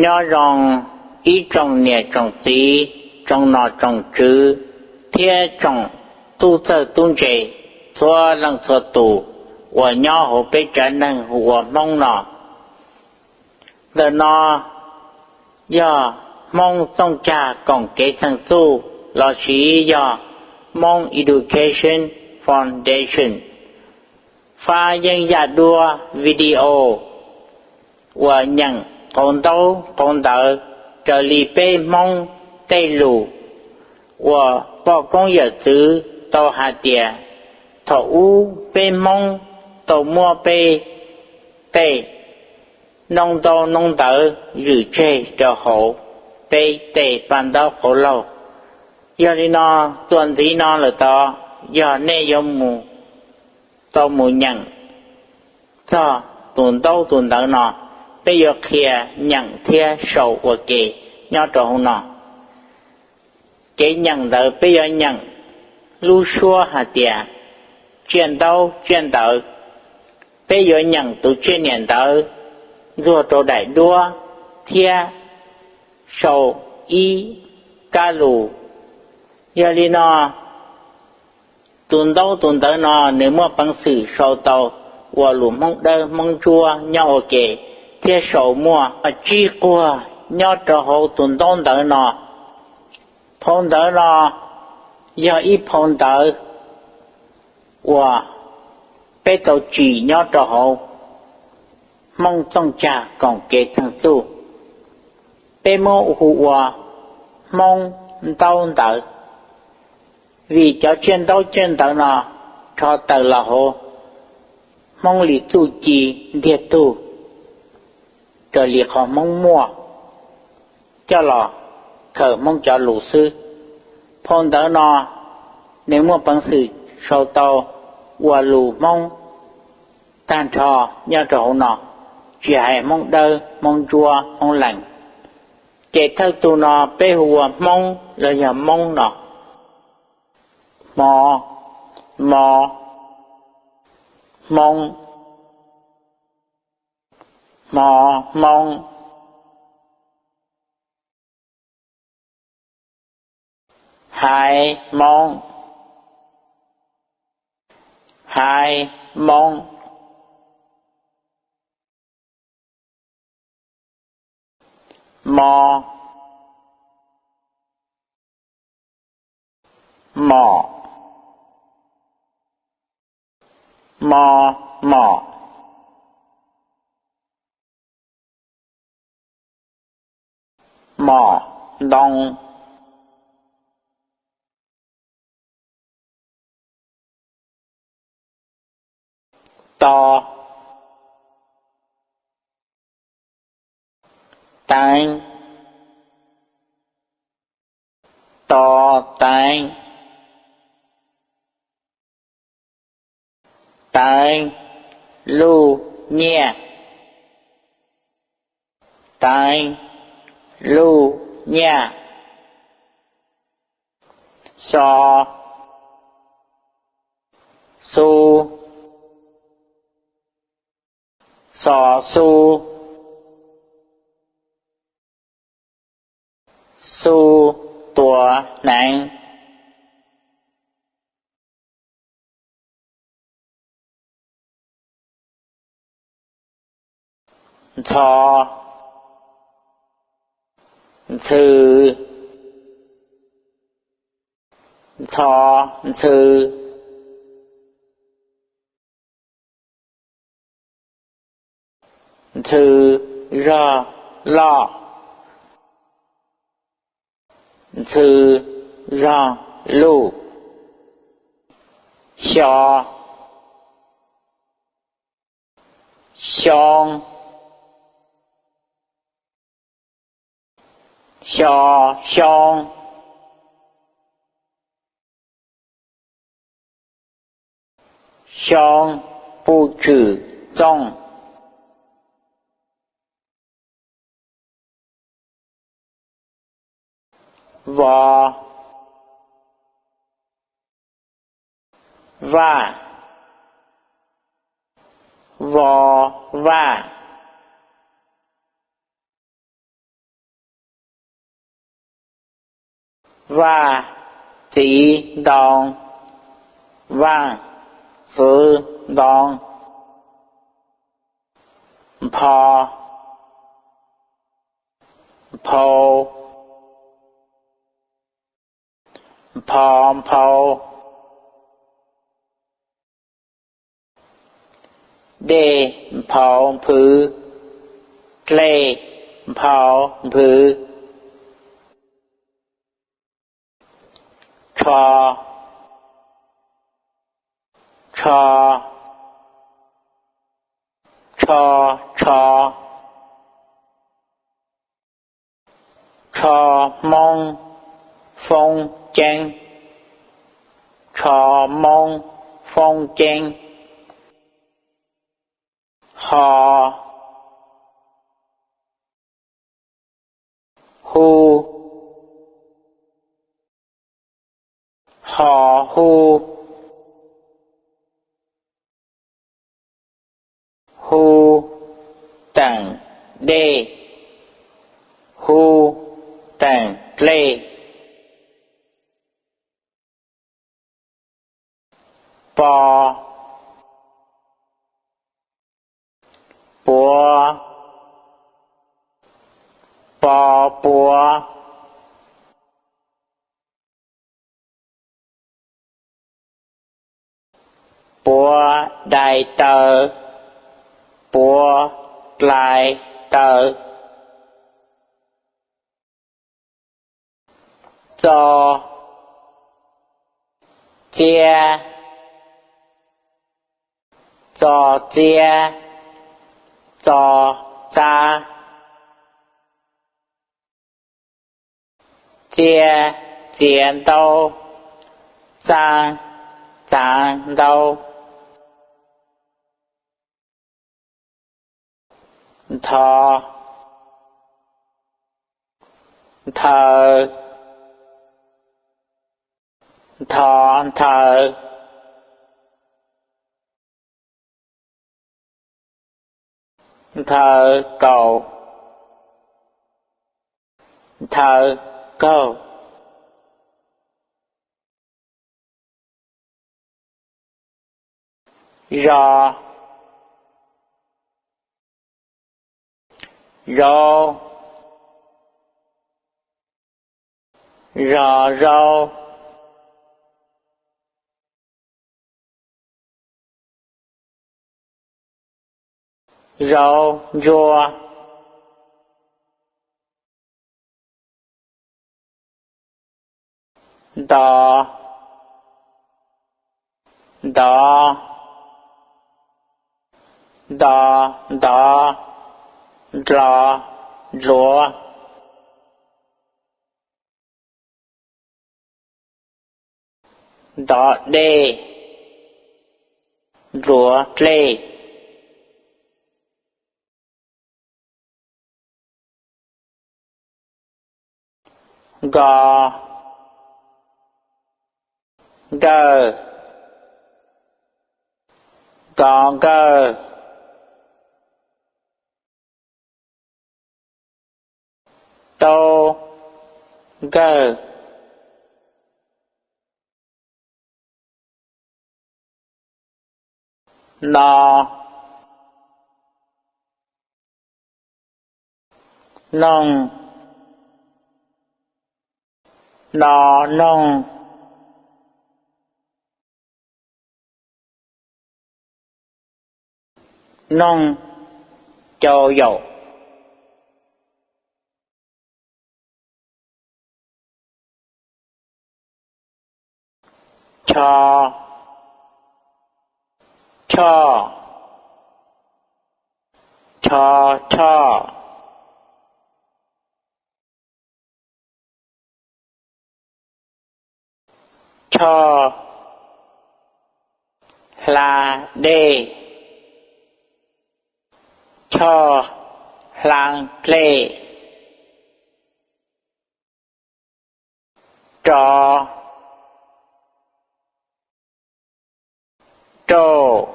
Nyob zoo ib tsoom niam tsoom txiv, tsoom nom tsoom tswv, thiab tsoom tub txawj tub ntse txhua leej txhua tus uas nyob hauv peb tsav neeg hu ua Hmoob no. Ntawm no yog Hmoob Txooj Cag Koom Kev Txheej Txuj lossis yog Hmoob Education Foundation fab yeeb yaj duab video uas nyeem qauv ntaub qauv ntawv raws li peb Hmoob tej lus uas poj koob yawm txwv tau hais tias thaum ub peb Hmoob tau muab peb tej noob ntaub noob ntawv zwm tseg rau hauv peb tej paj ntaub qauv laug. Yog li no, txuas ntxiv no lawm tod, yog nej yuav mus tau mus nyeem txog tus ntaub tus ntawv no, peb yuav qhia nyeem thiab sau ua ke nyob rau hauv no. Kev nyeem ntawd peb yuav nyeem lub suab hais tias tsiaj ntaub tsiaj ntawv. Peb yuav nyeem tus tsiaj niam ntawv ntxuag rau daim duab thiab sau ib kab lus. Yog li no, tus ntaub tus ntawv no nws muaj peev xwm sau tau ua lus Hmoob Dawb Hmoob Ntsuab nyob ua ke thiab sau muaj tsib quag nyob rau hauv tus ntaub ntawv no. Phau ntawv no yog ib phau ntawv uas peb tau tsim nyob rau hauv Hmoob Txooj Cag Koom Kev Txheej Txuj. Peb muab hu ua Hmoob Ntaub Ntawv, vim cov tsiaj ntaub tsiaj ntawv no rho tawm los hauv Hmoob li txuj ci ntiag tug raws li qhov Hmoob muaj coj los khaws Hmoob cov lus xwb. Phau ntawv no nws muaj peev xwm sau tau ua lus Hmoob tag nrho nyob rau hauv no, tsis hais Hmoob Dawb, Hmoob Ntsuab, Hmoob Lees. Ces thawj tug no peb hu ua Hmoob los yog Moob no. Hmo, mo, Hmoob, hmo, Hmoob. Haiv, Hmoob, haiv, Hmoob. Mo, mom, mo, mom. Mom ntoo. To, teev, to, teev, teev, luj, nyiaj, teev, luj, nyiaj. Xo, xu, xo, xu, xu, tuav hneev. Ntxho, ntxhw, ntxho, ntxhw, ntxhw, zog, loj, ntxhw, zog, luj. Xyo, xyoo, xyo, xyoo, xyoo, puj tswm txooj. Vo, vaj, vo, vaj. Vaj txiv ntoo, vaaj txwv ntoo. Npho, nphau, npho, nphau. Dlej nphau nphwv, dlej nphau nphwv. Tsho, tsho, tsho, tsho. Tsho hmoob foob ceeb, tsho hmoob foob ceeb. Ho, hu, ho hu. Hu teem dlej, hu teem dlej. Po, puav, po puav. Puav dai taw, puav dai taw. Txo, txiab, txo txiab, txo txab. Txiab txiav ntaub, txaab txaav ntaub. Ntho, nthaw, ntho nthaw. Nthaw kaum, nthaw kaug. Zo, zaub, zo zaub. Zaub ntsuab. Nto, ntov, nto ntov, ndlo ntluav. Ntov dlej, ntluav dlej. Nko, nkawj, nko nkawj. Taub, nkawj. No, noog, no noog, noog cau yaum. Cho, choj, cho choj. Choj, hla dej, choj hla dlej. Rov, rauj,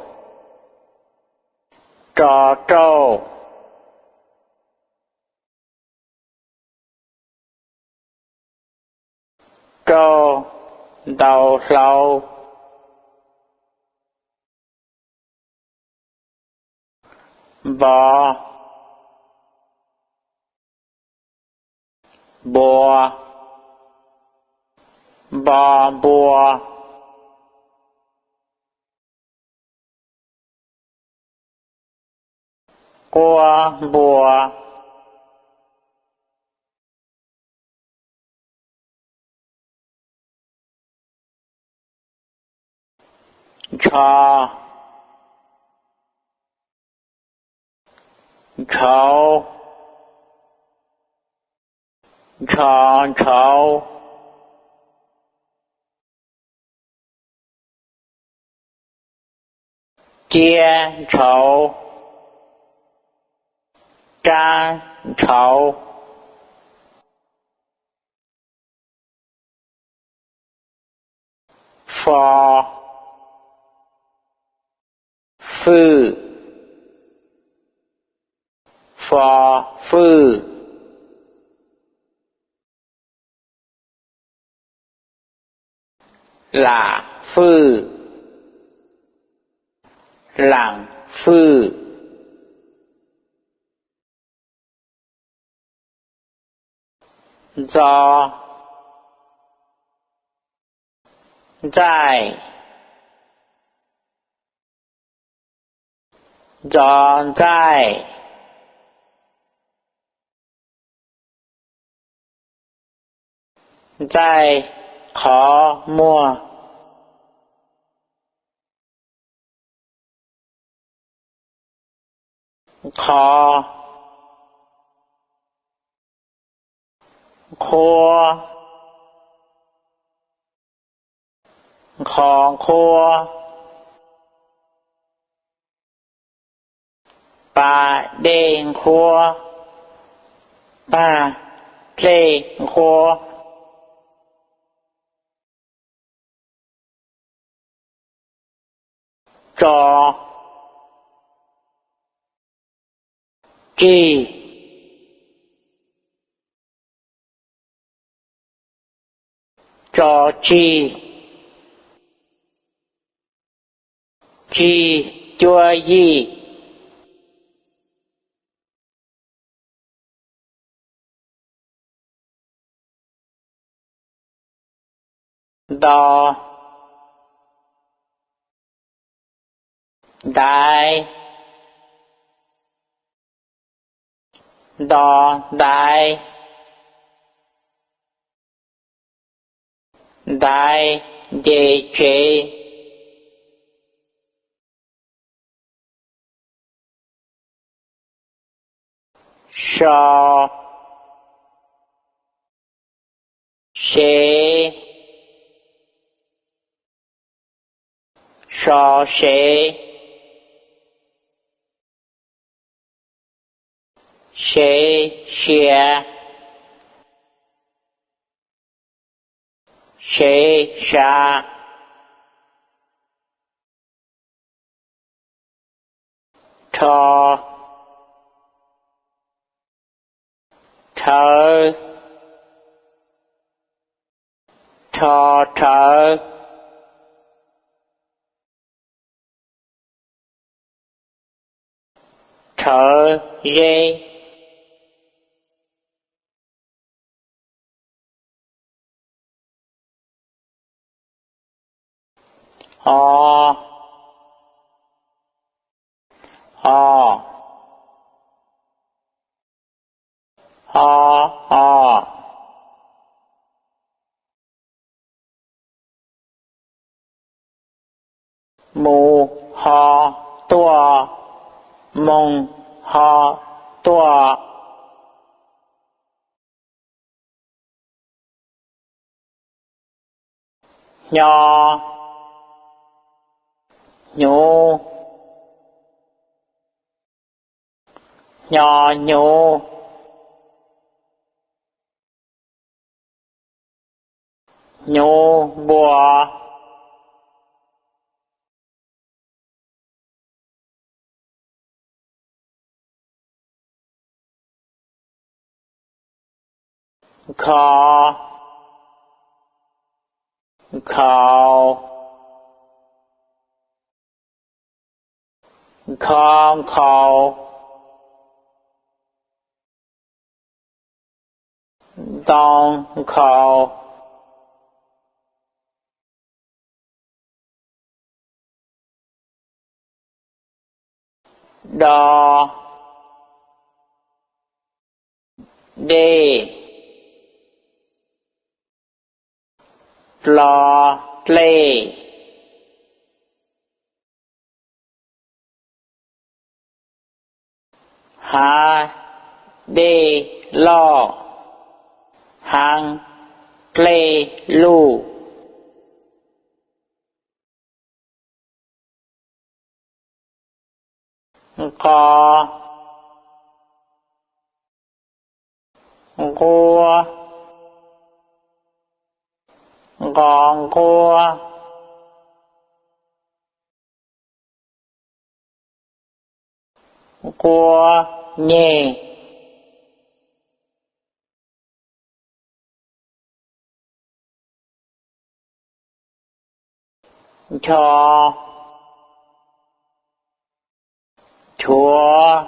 rov rauj. Rau, ntau, hlau. Npo, npua, npo, npua. Quab, npua. Ntsho, ntshauv, ntsho, ntshauv. Ciab, ntshauv, rab, ntshauv. Fo, fwj, fo, fwj. Lam, fwj, laam, fwj. Ntxo, ntxaij, ntxo, ntxaij. Ntxaij, qhov muag. Qhov, qhuav, qhov, qhuav. Pa, dej, nqhuab, paj, dlej, nqhuab. Tso, tsig, tso, tsig, tsig, cuab, yij. Nto, ntaiv, nto, ntaiv. Ntaiv, nce, tsev. So, sev, so, sev, sev, siav, sev, sav. Rho, rhawv, rho, rhawv. Rhawv, zeb. O, o, o, o. Mus, ho, tuaj. Moog, ho, tuaj. Hnyo, hnyuv, hnyo, hnyuv, hnyuv, npua. Nkho, Nkhaus. Nkho nkhaus. Ntoo nkhaus. Do, dej. Dlo, dlej. Hav, dej loj. Haav, dlej luj. Nqo, nquab. Nqo nquab. Nquab nyeg. Ncho, nchuav.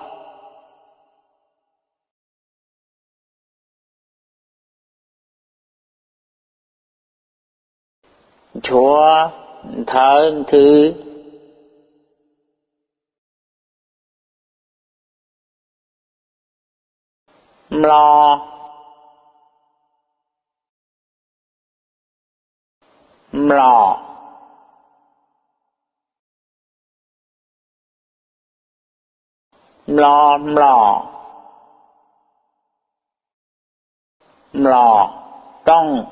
Nchuav, nthawv nthwv. Mlo, mlom. Mlo mlom. Mlom tooj.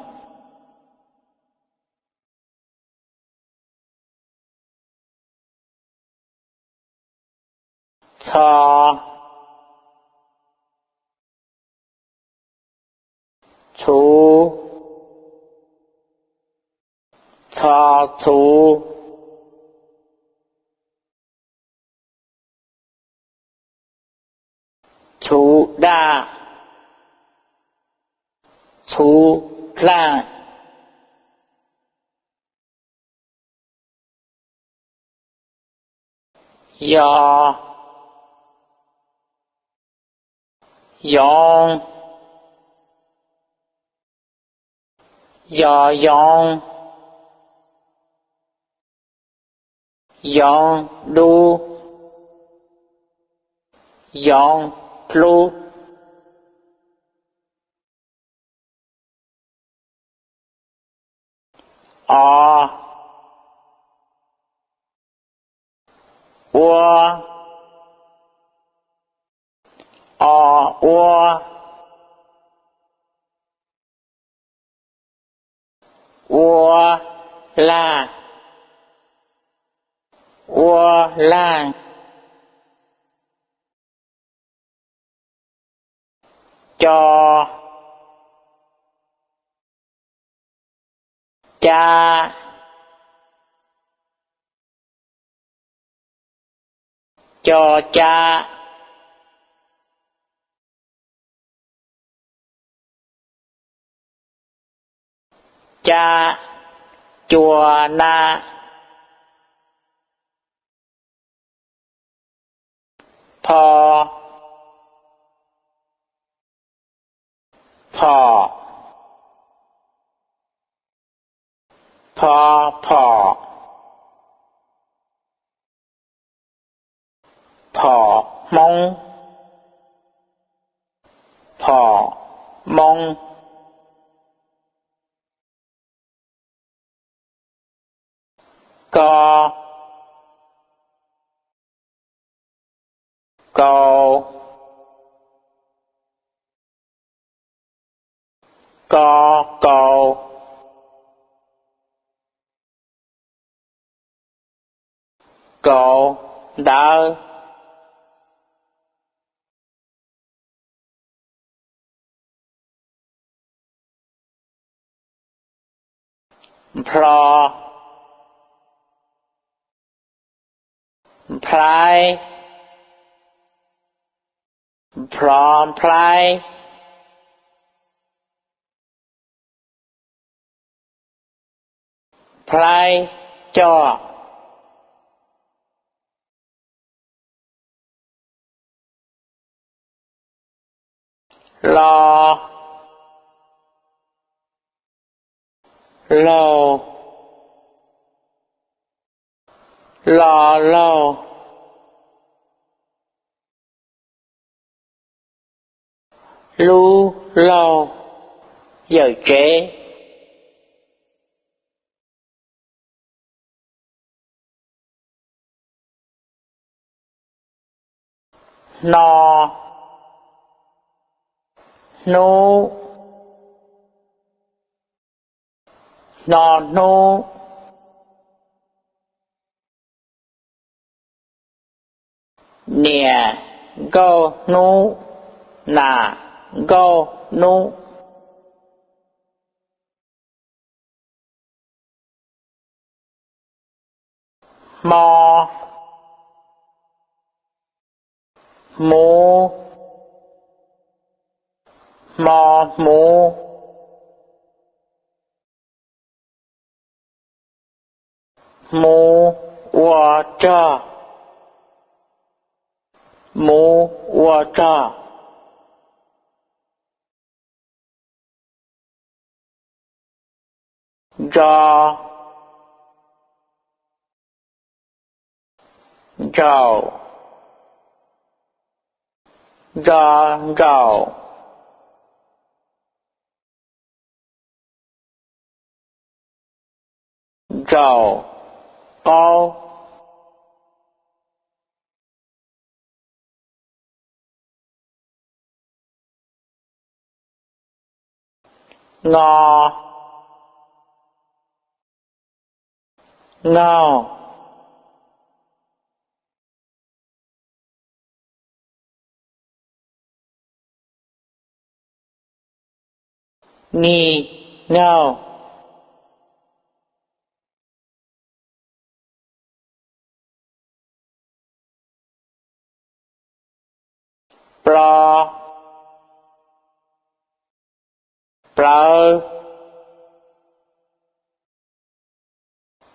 Txho, txhuv. Txho txhuv. Txhuv daj. Txhuv dlaaj. Yo, yoov. Yo yoov. Yoov dub. Yoov dlub. O, ua. O ua. Ua lag. Ua lag. Co, ca. Co ca. Ca, cua na. Pho, phom. Pho phom. Phom hmoob. Phom moob. Ko, kau. Ko kau. Kau ntawv. Nplho, nplhaib. Nplho nplhaib. Plaib, coj. Lo, laug, lo laug. Lub laug, yawm tsev. Hno, hnub, hno hnub. Niam nkauj hnub, nam nkauj hnub. Hmo, hmuv, hmo hmuv. Hmuv ua rog, hmuv ua rog. Ntso, ntsaum, ntso ntsaum. Ntsaum qaub. Ngo, ngaug, ngig, ngaug. Plo, plawv,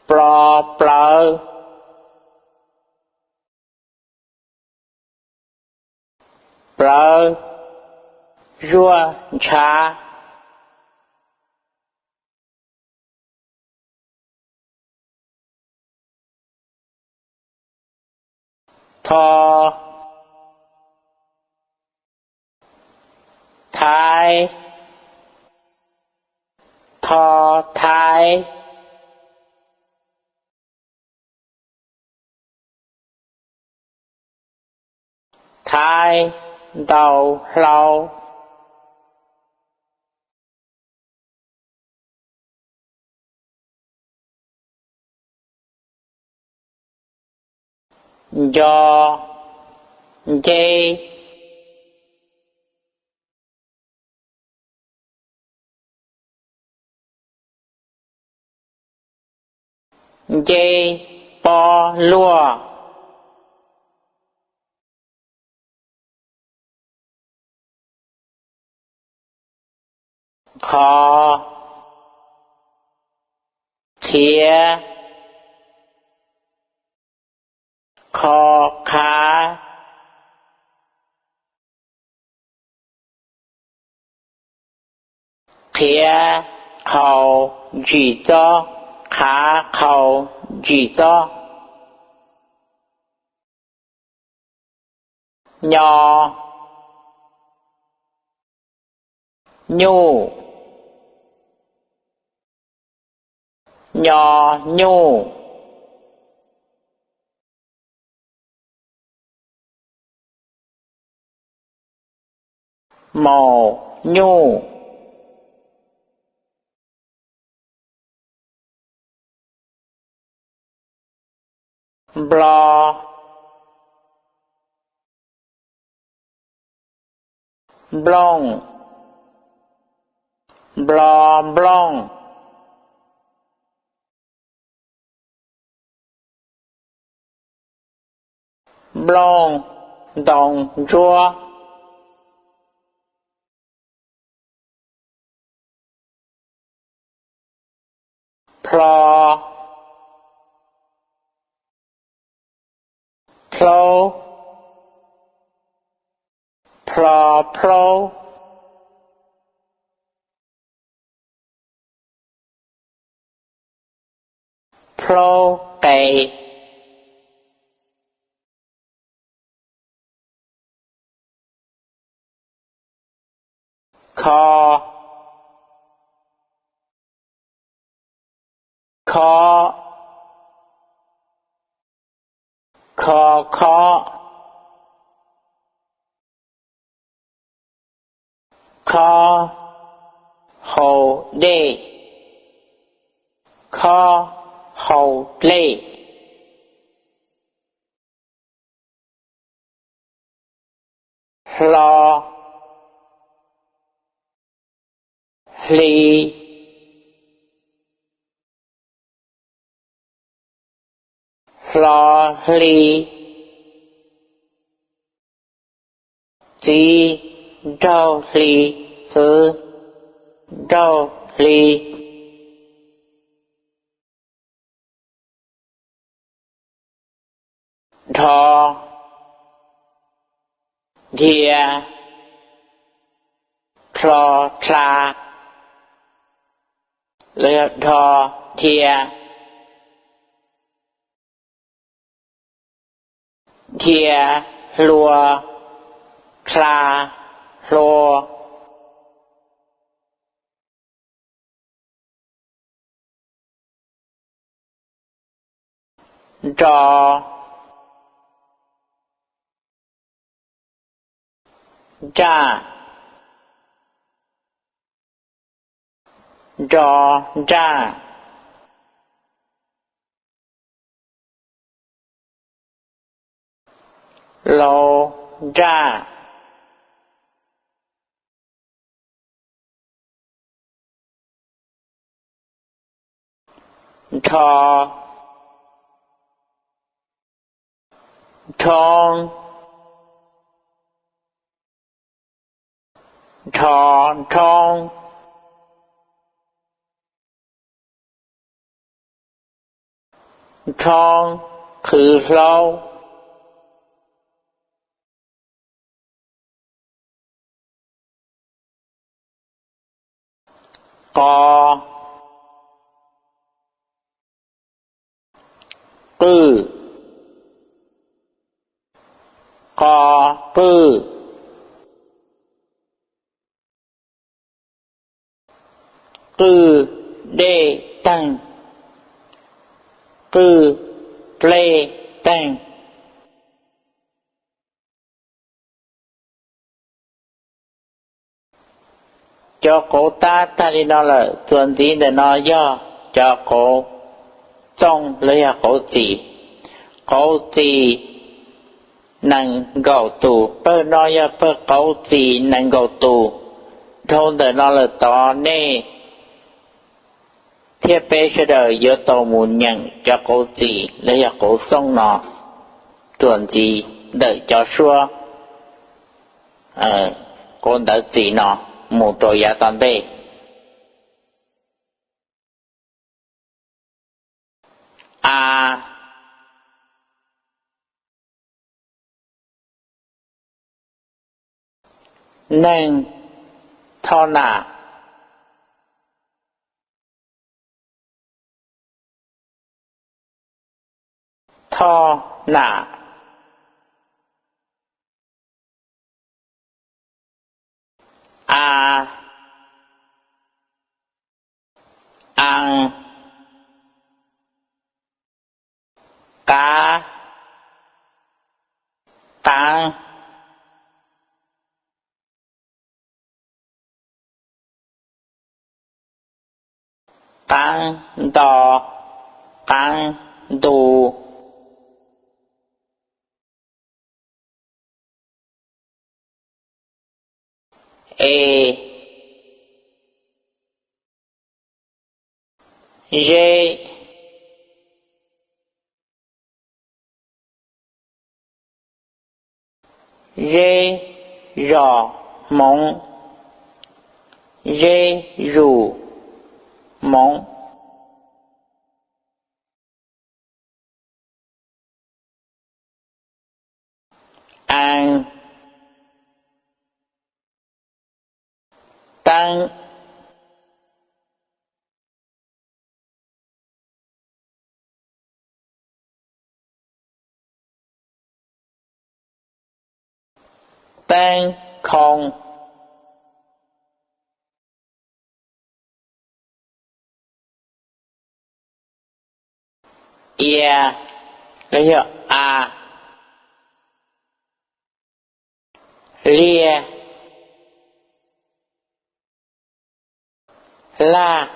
plo plawv. Plawv, zuaj ntshav. Tho, thaiv, tho thaiv. Thaiv ntau hlau. Nco, nceb, nceb pob luaj. Qhov, qhiav, qho qhav. Qhiav qhau ntsim txob, qhav qhau ntsim txob. Nyo, nyuj, nyo nyuj. Maum nyuj. Nplo, nplooj, nplo nplooj. Nplooj ntoo ntsuab. Plho, Plhaub, plho, plhaub. Plhaub qe. Kho, kho, kho, kho. Kho hauv dej, kho hauv dlej. Hlo, hli, hlo hli. Txiv, nraug hli. Txiv, nraug hli. Nrho, nrhia, nrho, nrha, los yog nrho, nrhia. Nrhia, hlua, nrha, hlua. Nro, nraj, nro, nraj. Laus, nraj. Nrho, nrhoo, nrho, nrhoo. Nrhoo, qhwv hlaub. Qo, qwj, qo, qwj. Qwj dlej teeg, qwj dlej teeg. Cov qauv tab tag li no lawm, txuas ntxiv ntawm no yog cov qauv txooj los yog qauv txim. Qauv txim nees nkaum tus, pawg no yog pawg qauv txim nees nkaum tus. Dhau ntawm no lawm tod nej thiab peb sawv daws yuav tau mus nyeem cov qauv txim los yog qauv txooj no txuas ntxiv ntawm cov suab qauv ntawv txim no mus rau yav tom ntej. A, neeg, thoj nam, thoj nam. A, a, qav, qaav, qaav nto, qaav ntu. E, zeb, zeb zos hmoov, zeb zus hmoov. Aa, teeb. Teeb khoo. Ia, los yog a. Lia, laj.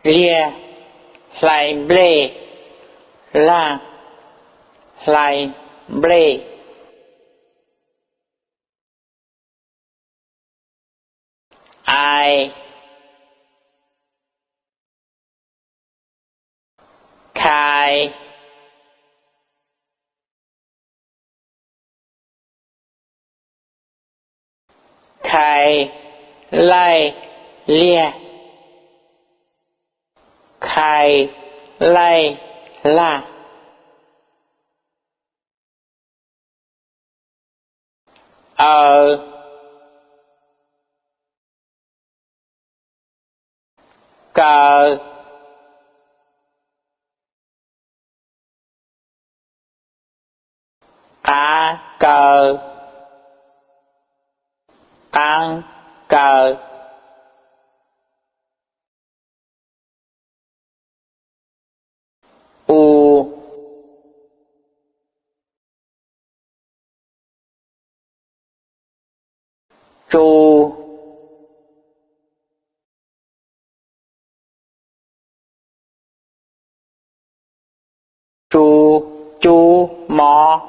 Lia, hlais nplej. Laj, hlais nplej. Ai, khai. Khai, laij, liaj. Khai, laij, laj. Aw, kaw. Qaab kaw, qaab kaw. U, tsu. Tsu, cub, mov.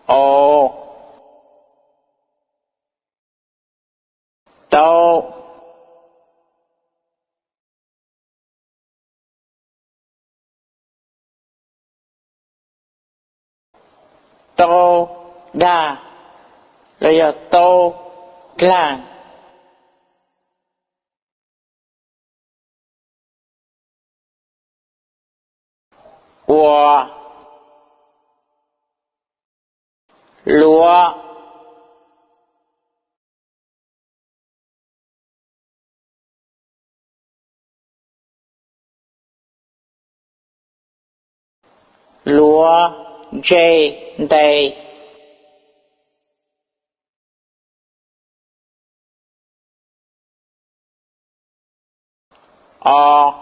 O, taub. Taub dag, los yog taub dlaag. Ua, luav. Luav, ntseg, ntes. O,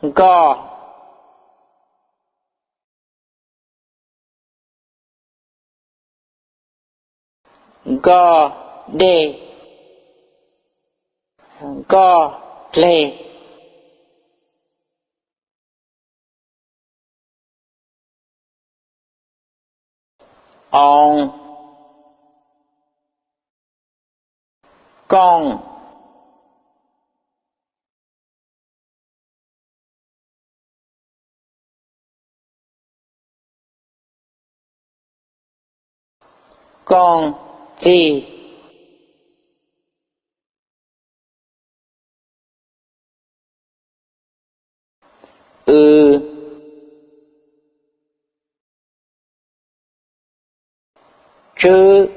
nkoj. Nkoj deg, nkoj dleg. O, kooj. Kooj txig. W, tswb.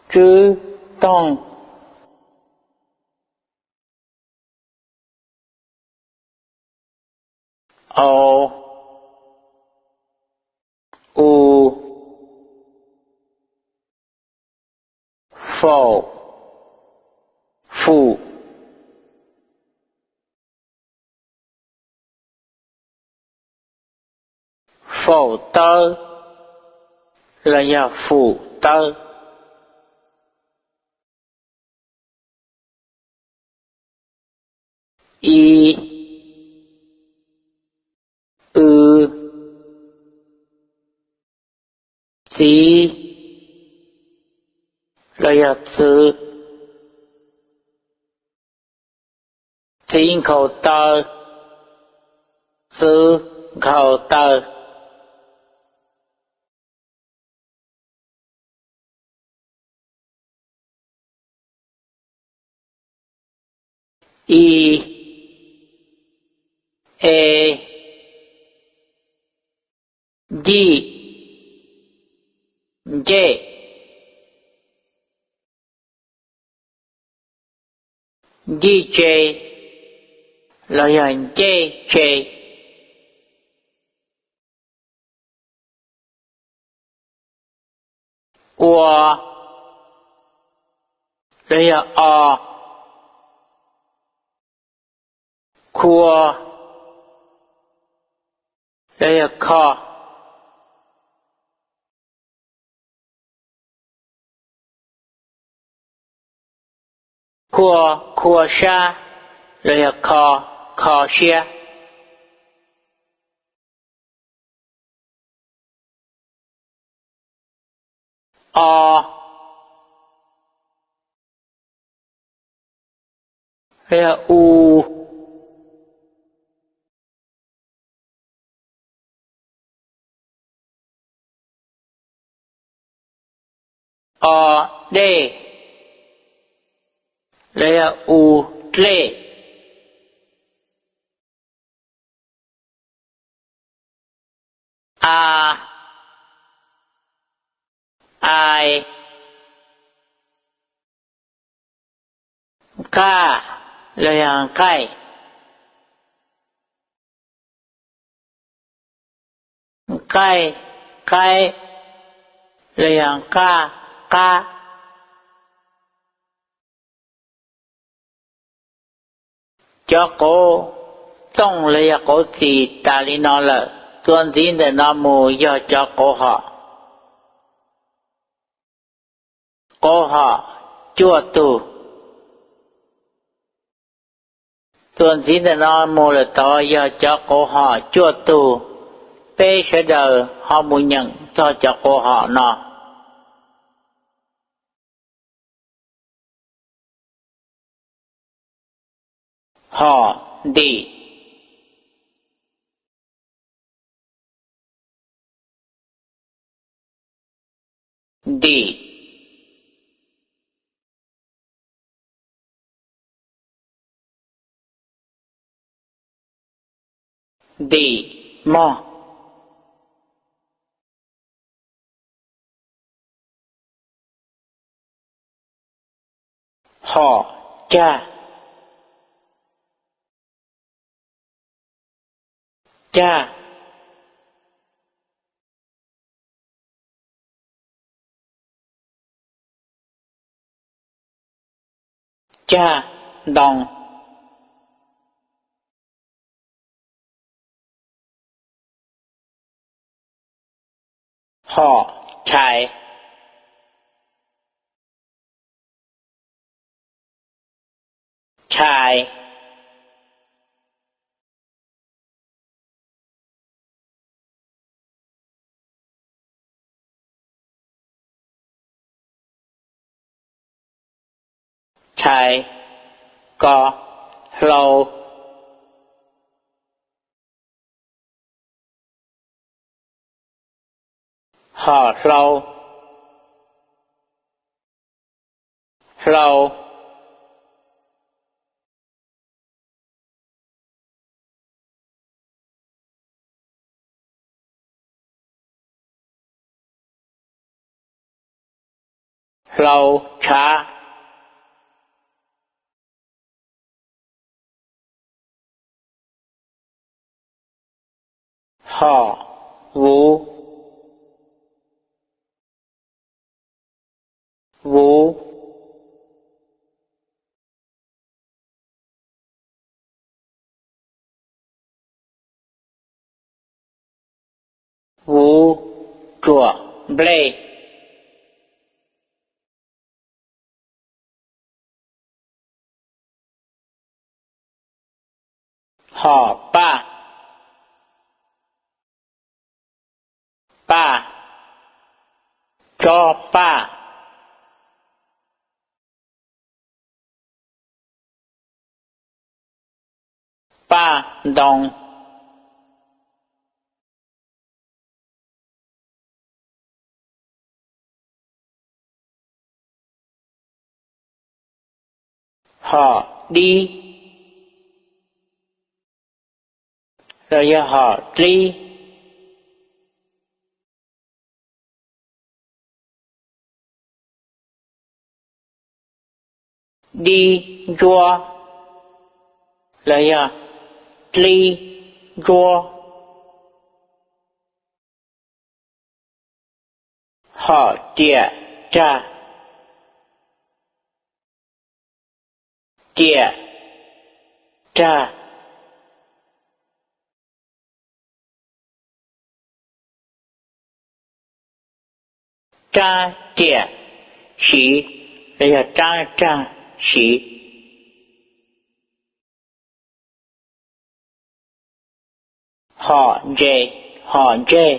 Tswb toog. O, u, faum, fum. Faum tawb, los yog fum tawb. I, w, txiv, los yog txwv. Txiv nkhaus taw, txwv nkhaus taw. I, e, ncij, ncej. Ncij tse los yog ncej tse. Ua los yog o. Khua los yog kho. Khua, khua sab los yog kho, kho siab. O los yog u. O dej los yog u dlej. A, ai, nqaj los yog nqaij. Nqaij, qaib los yog nqaj, qab. Cov qauv txooj los yog qauv txis tas li no lawm, txuas ntxiv ntawm no mus yog cov qauv hom. Qauv hom cuaj tug. Txuas ntxiv ntawm no mus lawm tod yog cov qauv hom cuaj tug. Peb sawv daws ho mus nyeem txog cov qauv hom no. Hom, ntim, ntim, ntim mog. Hom, cag, cag, cag ntoo. Hom, chais, chais, chais, ko, hlau, hom hlau, hlau, hlau tshav. Hom, vuv, vuv, vuv, tsuam nplej. Hom, paj, paj, tsob paj. Paj ntoo. Hom dib los yog hom dlib. Dib ntsuab los yog dlib ntsuab. Hom riam rag. Riam rag. Rab riam siv los yog rab rag siv. Hom ntses, hom ntseg.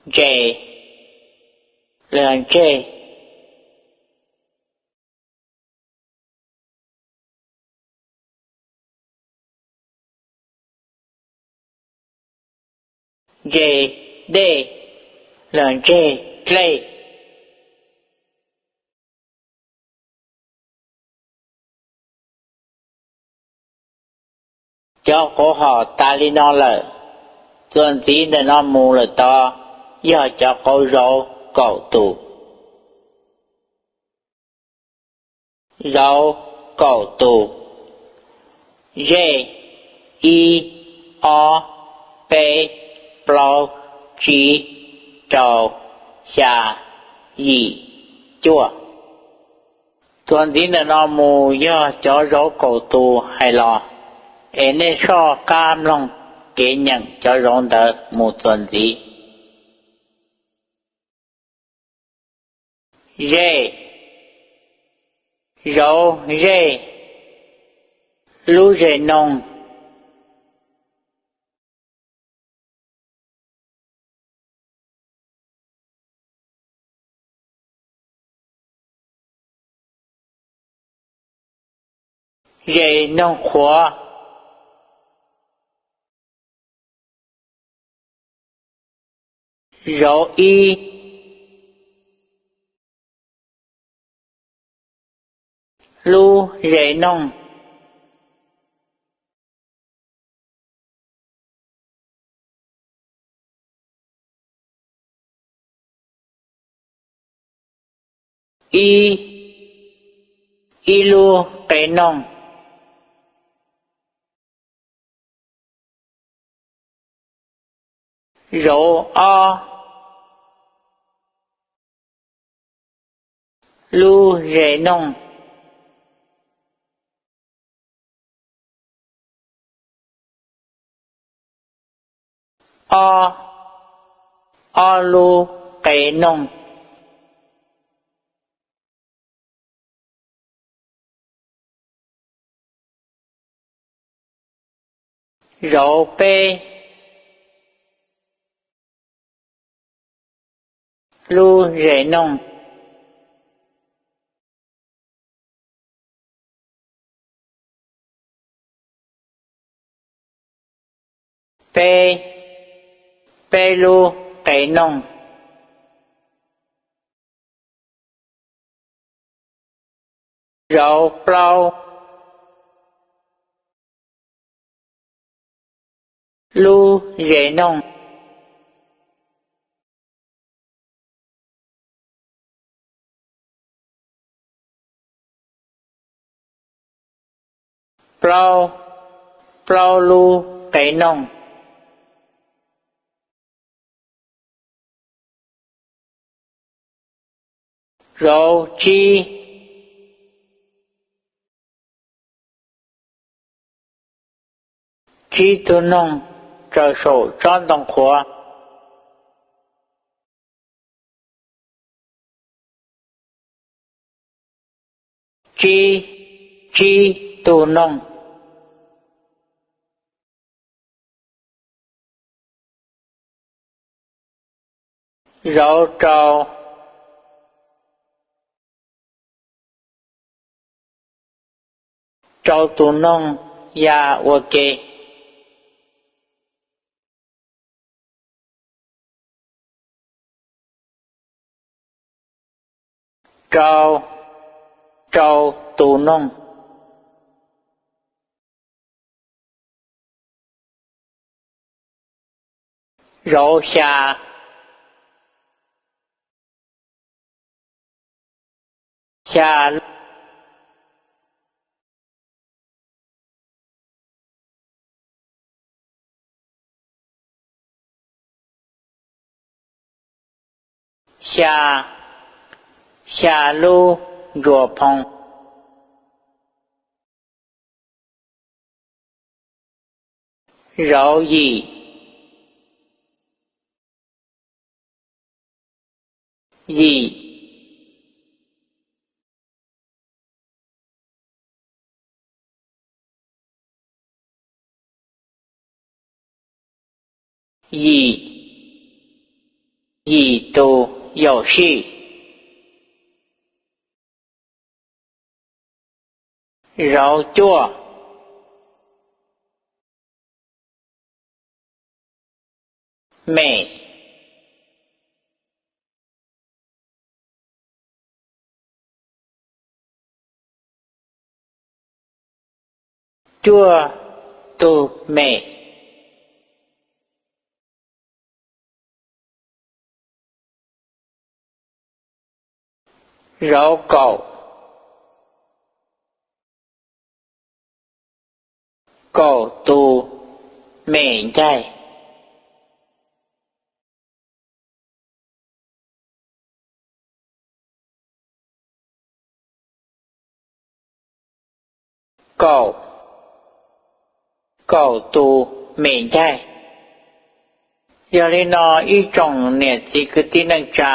Ntses los yog ntseg. Ntses dej los ntseg dlej. Cov qauv hom tas li no lawm, txuas ntxiv ntawm no mus lawm tod yog cov qauv zauv kaum tus. Zauv kaum tus. Zej, ib, ob, peb, plaub, tsib, rau, xya, yim, cuaj. Txuas ntxiv ntawm no mus yog cov zauv kaum tus hais los, es nej soj qab mloog kev nyeem cov zauv ntawd mus txuas ntxiv. Zej, zauv zej, lub zes noog. Zes noog qhuav. Zauv ib, lub zes noog. Ib, ib lub qe noog. Zauv ob, lub zes noog. Ob, ob lub qe noog. Zauv peb, lub zes noog. Peb, peb lub qe noog. Zauv plaub, lub zes noog. Plaub, plaub lub qe noog. Zauv tsib, tsib tug noog tsaws saum tsob ntoo qhuav. Tsib, tsib tug noog. Zauv rau, Rau tus noog ya ua ke. Rau, rau tus noog. Zauv xya, xya, xya, xya lub ntsuas phoo. Zauv yim, yim, yim, yim tus yaum sij. Zauv cuaj, mem, cuaj tug mem. Zauv kaum, kaum tus mem ncaig. Kaum, kaum tus mem ncaig. Yog li no ib tsoom niam txiv kwv tij neej tsa,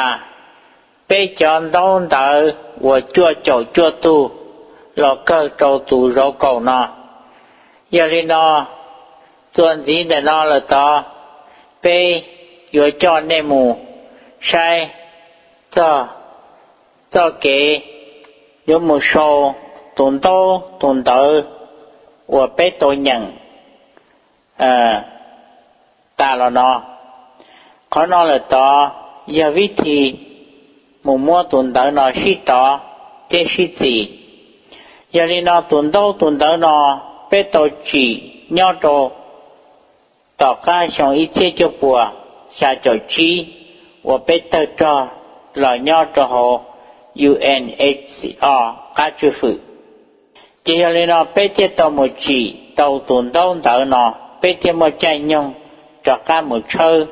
peb cov ntaub ntawv uas cuaj caum cuaj tug los kawg rau tus zauv kaum no. Yog li no, txuas ntxiv ntawm no lawm tod, peb yuav coj nej mus saib txog txoj kev yuav mus sau tus ntaub tus ntawv uas peb tau nyeem tas los no. Qhov no lawm tod yog vib thi mus muab tus ntawv no sib tov thiab sib txis. Yog li no tus ntaub tus ntawv no peb tau tsim nyob rau tom qab xyoo ib txhiab cuaj puas xya caum tsib uas peb tawg rog los nyob rau hauv UNHCR qab tswj hwm. Ces yog li no peb thiaj tau mus tsim tau tus ntaub ntawv no, peb thiaj muaj caij nyoog rov qab mus tshawb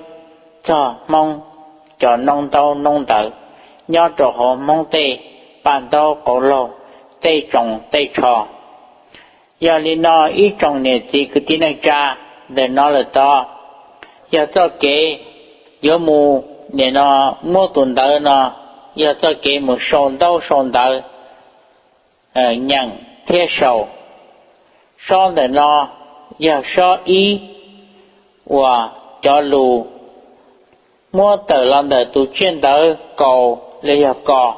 txog Hmoob cov noob ntaub noob ntawv nyob rau hauv Hmoob tej paj ntaub qauv laug, tej tsoos tej tsho. Yog li no ib tsoom niam txiv kwv tij neej tsa, ntawm no lawm tod yog txoj kev yuav mus, nim no muab tus ntawv no yog txoj kev mus sau ntaub sau ntawv, nyeem thiab sau. Sob ntawm no yog sob ib uas cov lus muab tawm los ntawm tus tsiaj ntawv kaus los yog kos.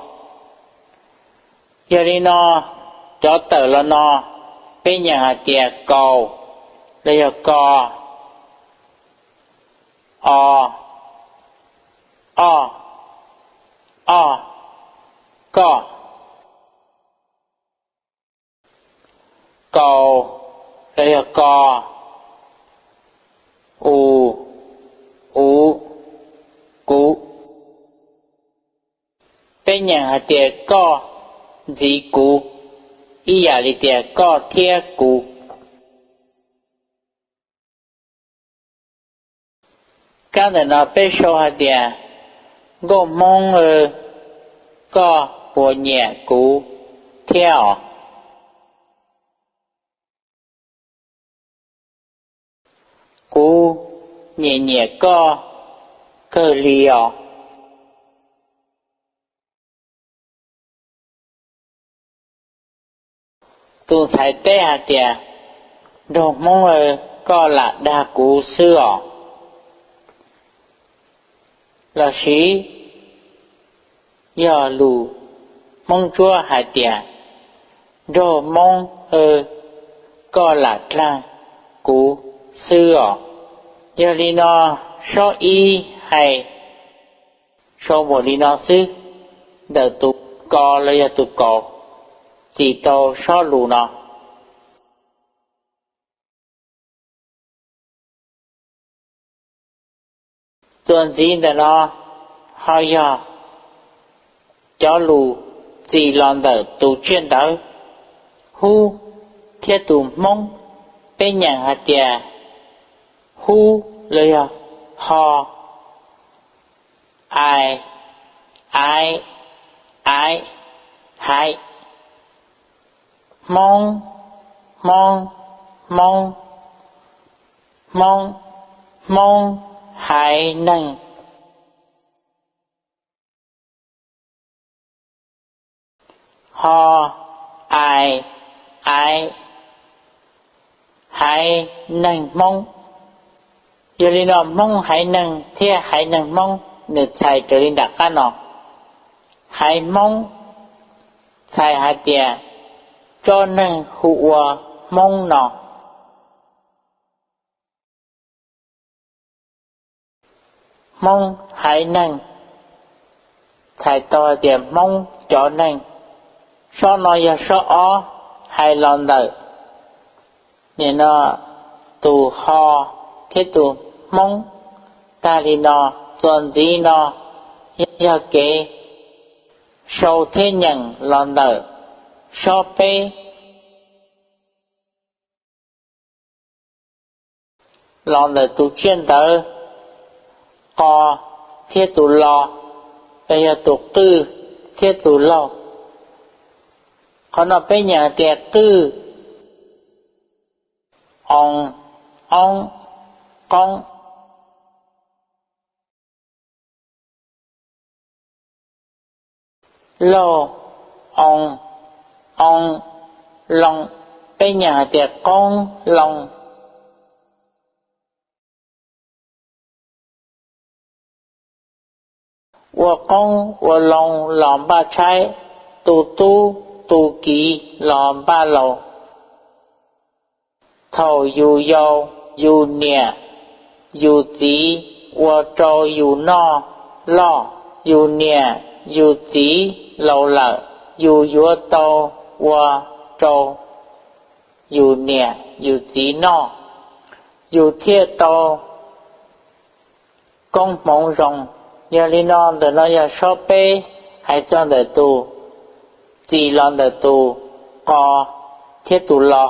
Yog li no cov tawm los no peb nyeem hais tias kaus los yog kos, o, o, o, koj. Kaus los yog kos, u, u, kuv. Peb nyeem hais tias koj ntxiv kuv, ib yam li tias koj thiab kuv. Kab ntawm no peb sau hais tias, nkauj Hmoob, koj puas nyiam kuv thiab os? Kuv nyiam nyiam koj kawg li os. Tus ntxhais teb hais tias, nraug Hmoob, koj lam dag kuv xwb os. Los sis yog lus Hmoob Ntsuab hais tias, nraug Hmoob, koj lam dlaag kuv xwb os. Yog li no, sob ib hais sau npaum li no xwb, ntawm tus ko los yog tus kaus txim tau sob lus no. Txuas ntxiv ntawm no ho yog cov lus txim los ntawm tus tsiaj ntawv hub thiab tus hmoob. Peb nyeem hais tias hub los yog ho, ai, aiv, aiv, haiv, hmoob, hmoob, hmoob, hmoob, hmoob, haiv neeg, ho, ai, aiv, haiv neeg hmoob. Yog li no hmoob haiv neeg thiab haiv neeg hmoob nws txhais raws li nram qab no. Haiv hmoob txhais hais tias tsob neeg hu ua hmoob no. Hmoob haiv neeg txhais tau hais tias hmoob cov neeg. Sob no yog sob ob hais los ntawm nim no tus ho thiab tus hmoob. Tag li no, txuas ntxiv no yog kev sau thiab nyeem los ntawm sob peb los ntawm tus tsiaj ntawv qo thiab tus lo, los yog tus qwj thiab tus laug. Qhov no peb nyeem hais tias qwj, oo, oob, qoob, laug, oo, oo, loo, peb nyeem hais tias qoob loo. Ua qoob ua loo los npaj tshaib, tu tub tu kiv los npaj laus. Thaum yus yau, yus niam yus txiv ua rau yus noj loj, yus niam yus txiv laus lawm, yus yuav tau ua rau yus niam yus txiv noj, yus thiaj tau koob hmoov zoo. Yog li no ntawm no yog sob peb hais txog ntawm tus txim los ntawm tus qo thiab tus lo.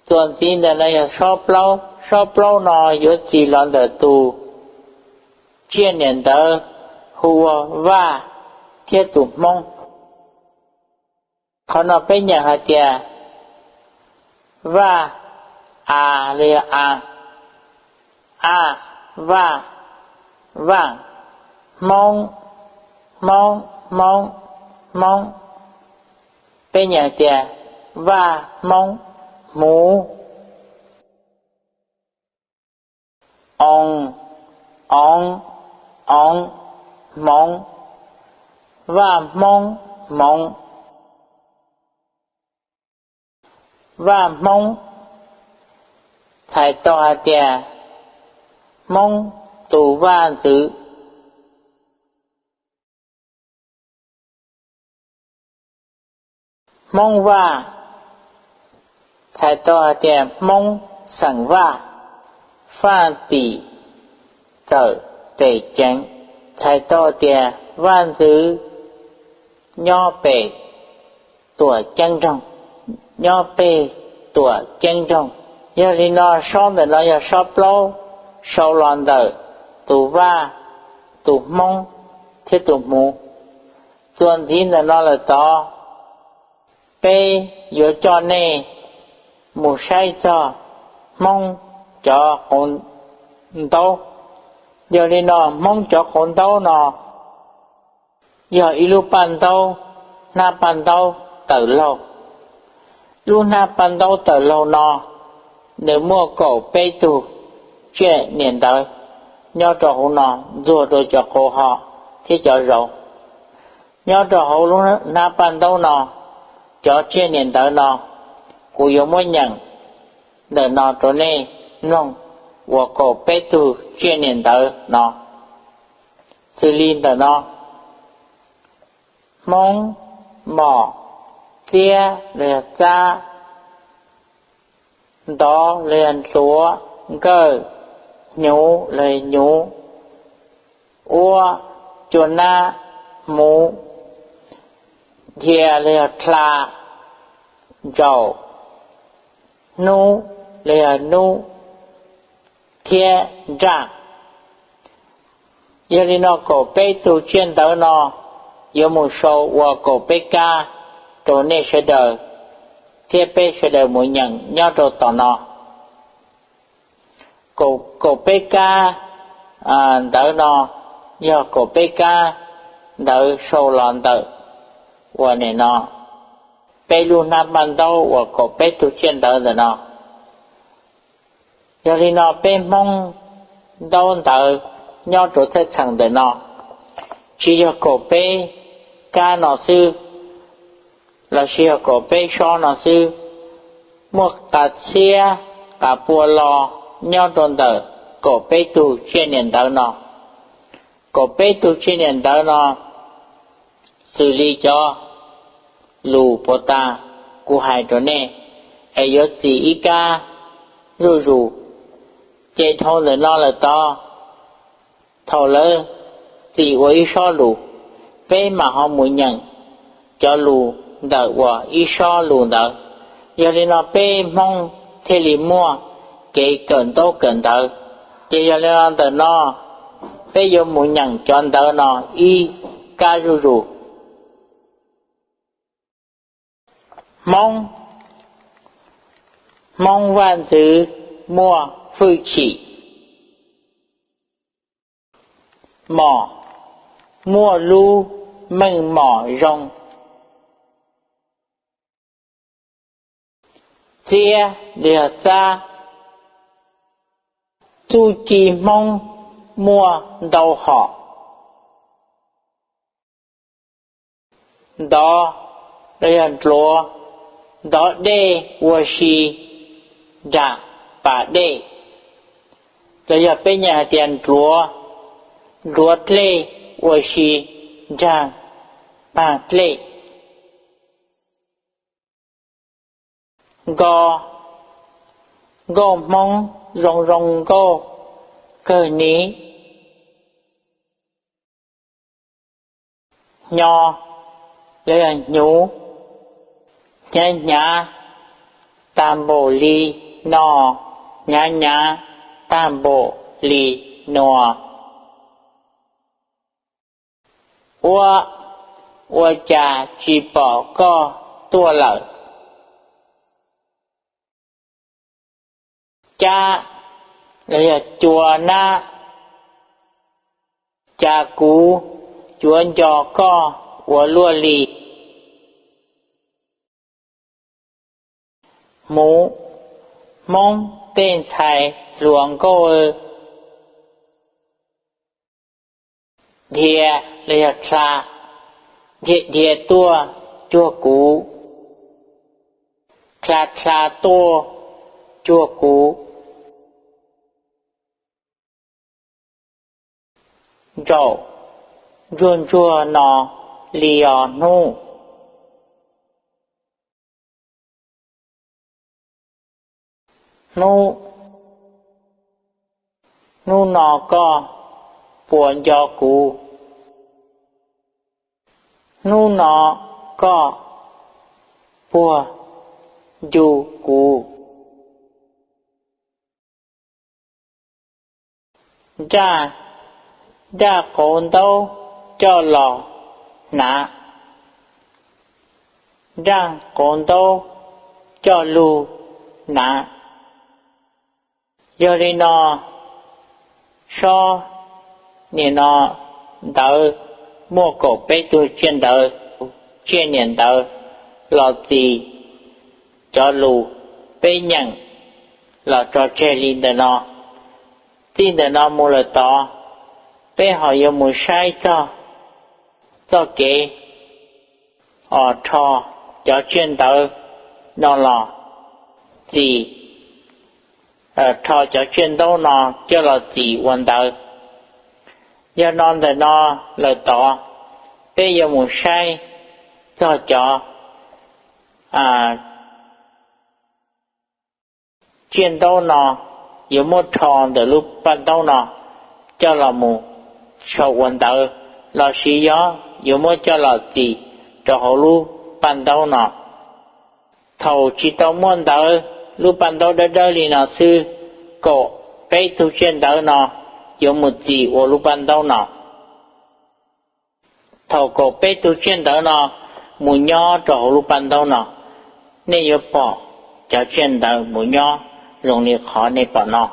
Txuas ntxiv ntawm no yog sob plaub. Sob plaub no yuav txim los ntawm tus tsiaj niam ntawv hu ua vaj thiab tus hmoob. Qhov no peb nyeem hais tias vaj, a los yog a, a, vaj, vaaj, hmoob, hmoob, hmoob, hmoob. Peb nyeem hais tias vaj hmoob, hmuv, oo, oov, oov, hmoov, vaj hmoob, hmoov. Vaj hmoob txhais tau hais tias hmoob tus vaj ntxwv. Hmoob vaj txhais tau hais tias hmoob xeem vaj, faaj tim txawm pem ceev, txhais tau tias vaj ntxwv nyob pem tuam ceeb nroog, nyob peg tuam ceeb nroog. Yog li no sob ntawm no yog sob plaub sau los ntawm tus vaj, tus hmoob thiab tus hmuv. Txuas ntxiv ntawm no lawm tod, peb yuav coj nej mus saib txog hmoob cov qauv ntaub. Yog li no hmoob cov qauv ntaub no yog ib lub paj ntaub, hnab paj ntaub tawm laug. Lub hnab paj ntaub tawm laug no nws muaj kaum peb tug tsiaj niam ntawv nyob rau hauv no ntxuag rau cov qauv ho thiab cov zauv. Nyob rau hauv lub hnab paj ntaub no Cov tsiaj niam ntawv no kuv yuav muab nyeem ntawm no rau nej mloog uas kaum peb tug tsiaj niam ntawv no. Xws li ntawm no: hmoob, mom, txiab los yog txab, ntov los yog ntxuav, nkawj, hnyuv los yog hnyuv, uab, cua nab, hmuv, dhia los yog dlha, ntsaum, hnub los yog hnub, thiab nraj. Yog li no kaum peb tug tsiaj ntawv no yuav mus sau ua kaum peb kab rau nej sawv daws thiab peb sawv daws mus nyeem nyob rau tom no. Kaum peb kab ntawv no yog kaum peb kab ntawv sau los ntawm uas nim no peb lub hnab npaj ntaub uas kaum peb tug tsiaj ntawv ntawm no. Yog li no peb hmoob ntaub ntawv nyob rau thaj tsam ntawm no tsis yog kaum peb kab no xwb los sis yog kaum peb sob no xwb, muaj qas txhiab qas pua lo nyob rau ntawm kaum peb tug tsiaj niam ntawv no. Kaum peb tug tsiaj niam ntawv no xws li cov lus puas tas kuv hais rau nej, es yuav txim ib kab zuj zus. Ces dhau ntawm no lawm tod, thaum lawv txim ua ib sob lus, peb mam ho mus nyeem cov lus ntawm uas ib sob lus ntawd. Yog li no peb hmoob thiaj li muaj kev kawm ntaub kawm ntawv. Ces yog li no ntawm no peb yuav mus nyeem cov ntawv no ib kab zuj zus. Hmoob, Hmoob vaj ntxwv muaj hwj chim. Mom, muaj lub meej mom zoo. Txiab los yog txab, txuj ci Hmoob muaj ntau hom. Ntov los yog ntxuav, ntov dlej ua si nram pas dlej, los yog peb nyeem hais tias ntxuav, ntxuav dlej ua si nram pas dlej. Nkauj, nkauj Hmoob zoo zoo nkauj kawg ni. Hnyo los yog hnyuv, hnyav hnyav tag npaum li no, hnyav hnyav tag npaum li no. Uab, ua cas tsis pom koj tuaj lawm? Cab los yog cua nab, cas kuv cuav nco koj ua luaj li? Hmuv, Hmoob tej ntxhais hluas nkauj. Dhia los yog dlha, dhia dhia tuaj cuag kuv, dlha dlha tuaj cuag kuv. Ntsaum, ntsuag ntsuag no li os hnub. Hnub, hnub no koj puas nco kuv? Hnub no koj puas nco kuv? Nraj, nraj qauv ntaub coj los hnav, nraj qauv ntaub coj lug hnav. Yog li no, sob nim no ntawv muaj kaum peb tug tsiaj ntawv, tsiaj niam ntawv los txis cov lus peb nyeem los tso tseg li ntawm no. Txij ntawm no mus lawm tod, peb ho yuav mus saib txog txoj kev os rho cov tsiaj ntawd no los txim, rho cov tsiaj ntaub no coj los txim ua ntawv. Yog no ntawm no lawm tod, peb yuav mus saib txog cov tsiaj ntaub no yuav muab rho ntawm lub paj ntaub no coj los mus sau ua ntawv, lossis yog yuav muab coj los txim rau hauv lub paj ntaub no. Thaum tsis tau muaj ntawv, lub paj ntaub dawb dawb li no xwb, kaum peb tug tsiaj ntawv no yuav mus txim ua lub paj ntaub no. Thaum kaum peb tug tsiaj ntawv no mus nyob rau hauv lub paj ntaub no, nej yuav pom cov tsiaj ntawv mus nyob zoo li qhov nej pom no.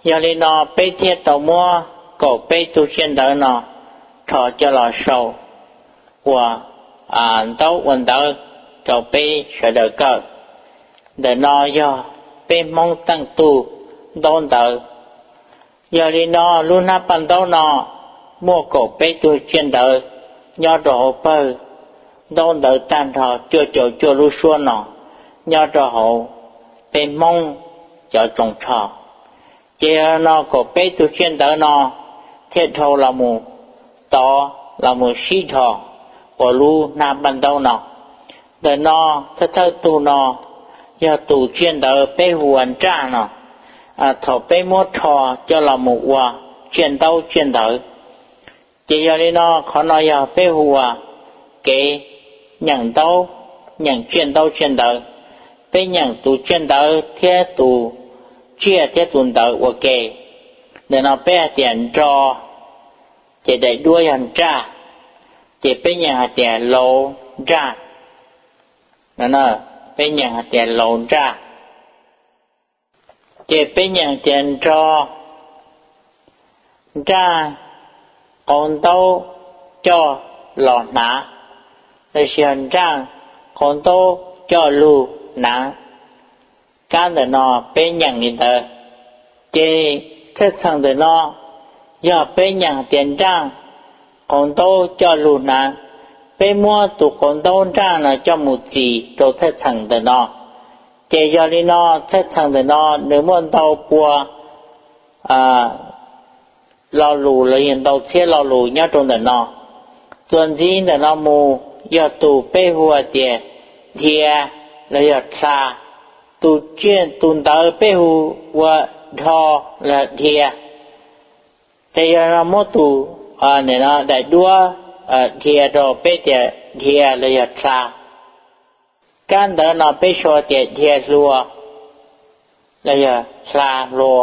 Yog li no peb thiaj tau muab kaum peb tug tsiaj ntawv no rho coj los sau ua ntaub ua ntawv rau peb sawv daws kawm. Ntawm no yog peb Hmoob teej tug ntaub ntawv. Yog li no lub hnab paj ntaub no muaj kaum peb tug tsiaj ntawv nyob rau hauv pawg ntaub ntawv tag nrho cuaj caum cuaj lub suab no nyob rau hauv peb Hmoob cov tsoos tsho. Ces yog no kaum peb tug tsiaj ntawv no thiaj dhau los mus tod los mus sib dhos ua lub hnab paj ntaub no. Ntawm no thawj thawj tug no yog tus tsiaj ntawv peb hu ua nraj no. Thaum peb muab rho coj los mus ua tsiaj ntaub tsiaj ntawv, ces yog li no qhov no yog peb hu ua kev nyeem ntaub, nyeem tsiaj ntaub tsiaj ntawv. Peb nyeem tus tsiaj ntawv thiab tus tsiaj thiab tus ntawv ua ke. Ntawm no peb hais tias nro, ces daim duab yog nraj, ces peb nyeem hais tias laus nraj. Peb nyeem hais tias laus nraj. Ces peb nyeem tias nro, nraj qauv ntaub coj los hnav, los sis yog nraj qauv ntaub coj lug hnav. Kab ntawm no peb nyeem li ntawd. Ces txhaj txheem ntawm no yog peb nyeem tias nraj qauv ntaub coj lug hnav, peb muab tus qauv ntaub nraj no coj mus txim rau txhaj txheem ntawm no. Ces yog li no txhaj txheem ntawm no nws muaj ntau pua lo lus los yog ntau txhiab lo lus nyob rau ntawm no. Txuas ntxiv ntawm no mus yog tus peb hu tias dhia los yog dlha. Tus tsiaj tus ntawv peb hu ua dho los yog dhia. Ces yog no muab tus daim duab dhia rau peb tias dhia los yog dlha. Kab ntawv no peb sau tias dhia hlua los yog dlha hlua.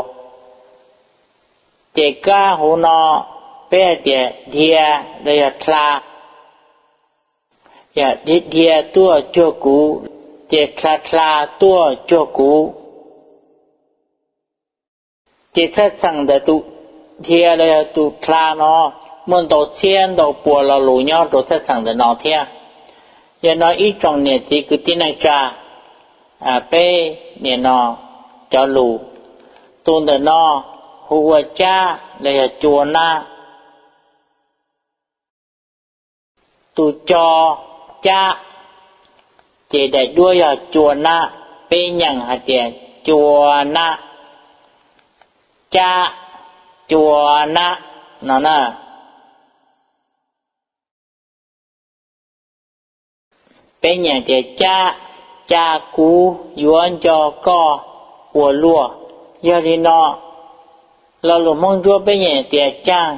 Ces kab hauv no peb hais tias dhia los yog dlha, yog dhia tuaj cuag kuv, ces dlha dlha tuaj cuag kuv. Ces txhaj txheem ntawm tus dhia los yog tus dlha no muaj ntau txhiab ntau pua lo lus nyob rau txhaj txheem ntawm no thiab. Yog no ib tsoom niam txiv kwv tij neej tsa, peb nim no cov lus, tus ntawm no hu ua cab los yog cua nab. Tus co cab, ces daim duab yog cua nab, peb nyeem hais tias cua nab, cab, cua nab no na. Peb nyeem tias cab, cas kuv yuav nco koj ua luaj. Yog li no, lo lus Hmoob Ntsuab peb nyeem tias cas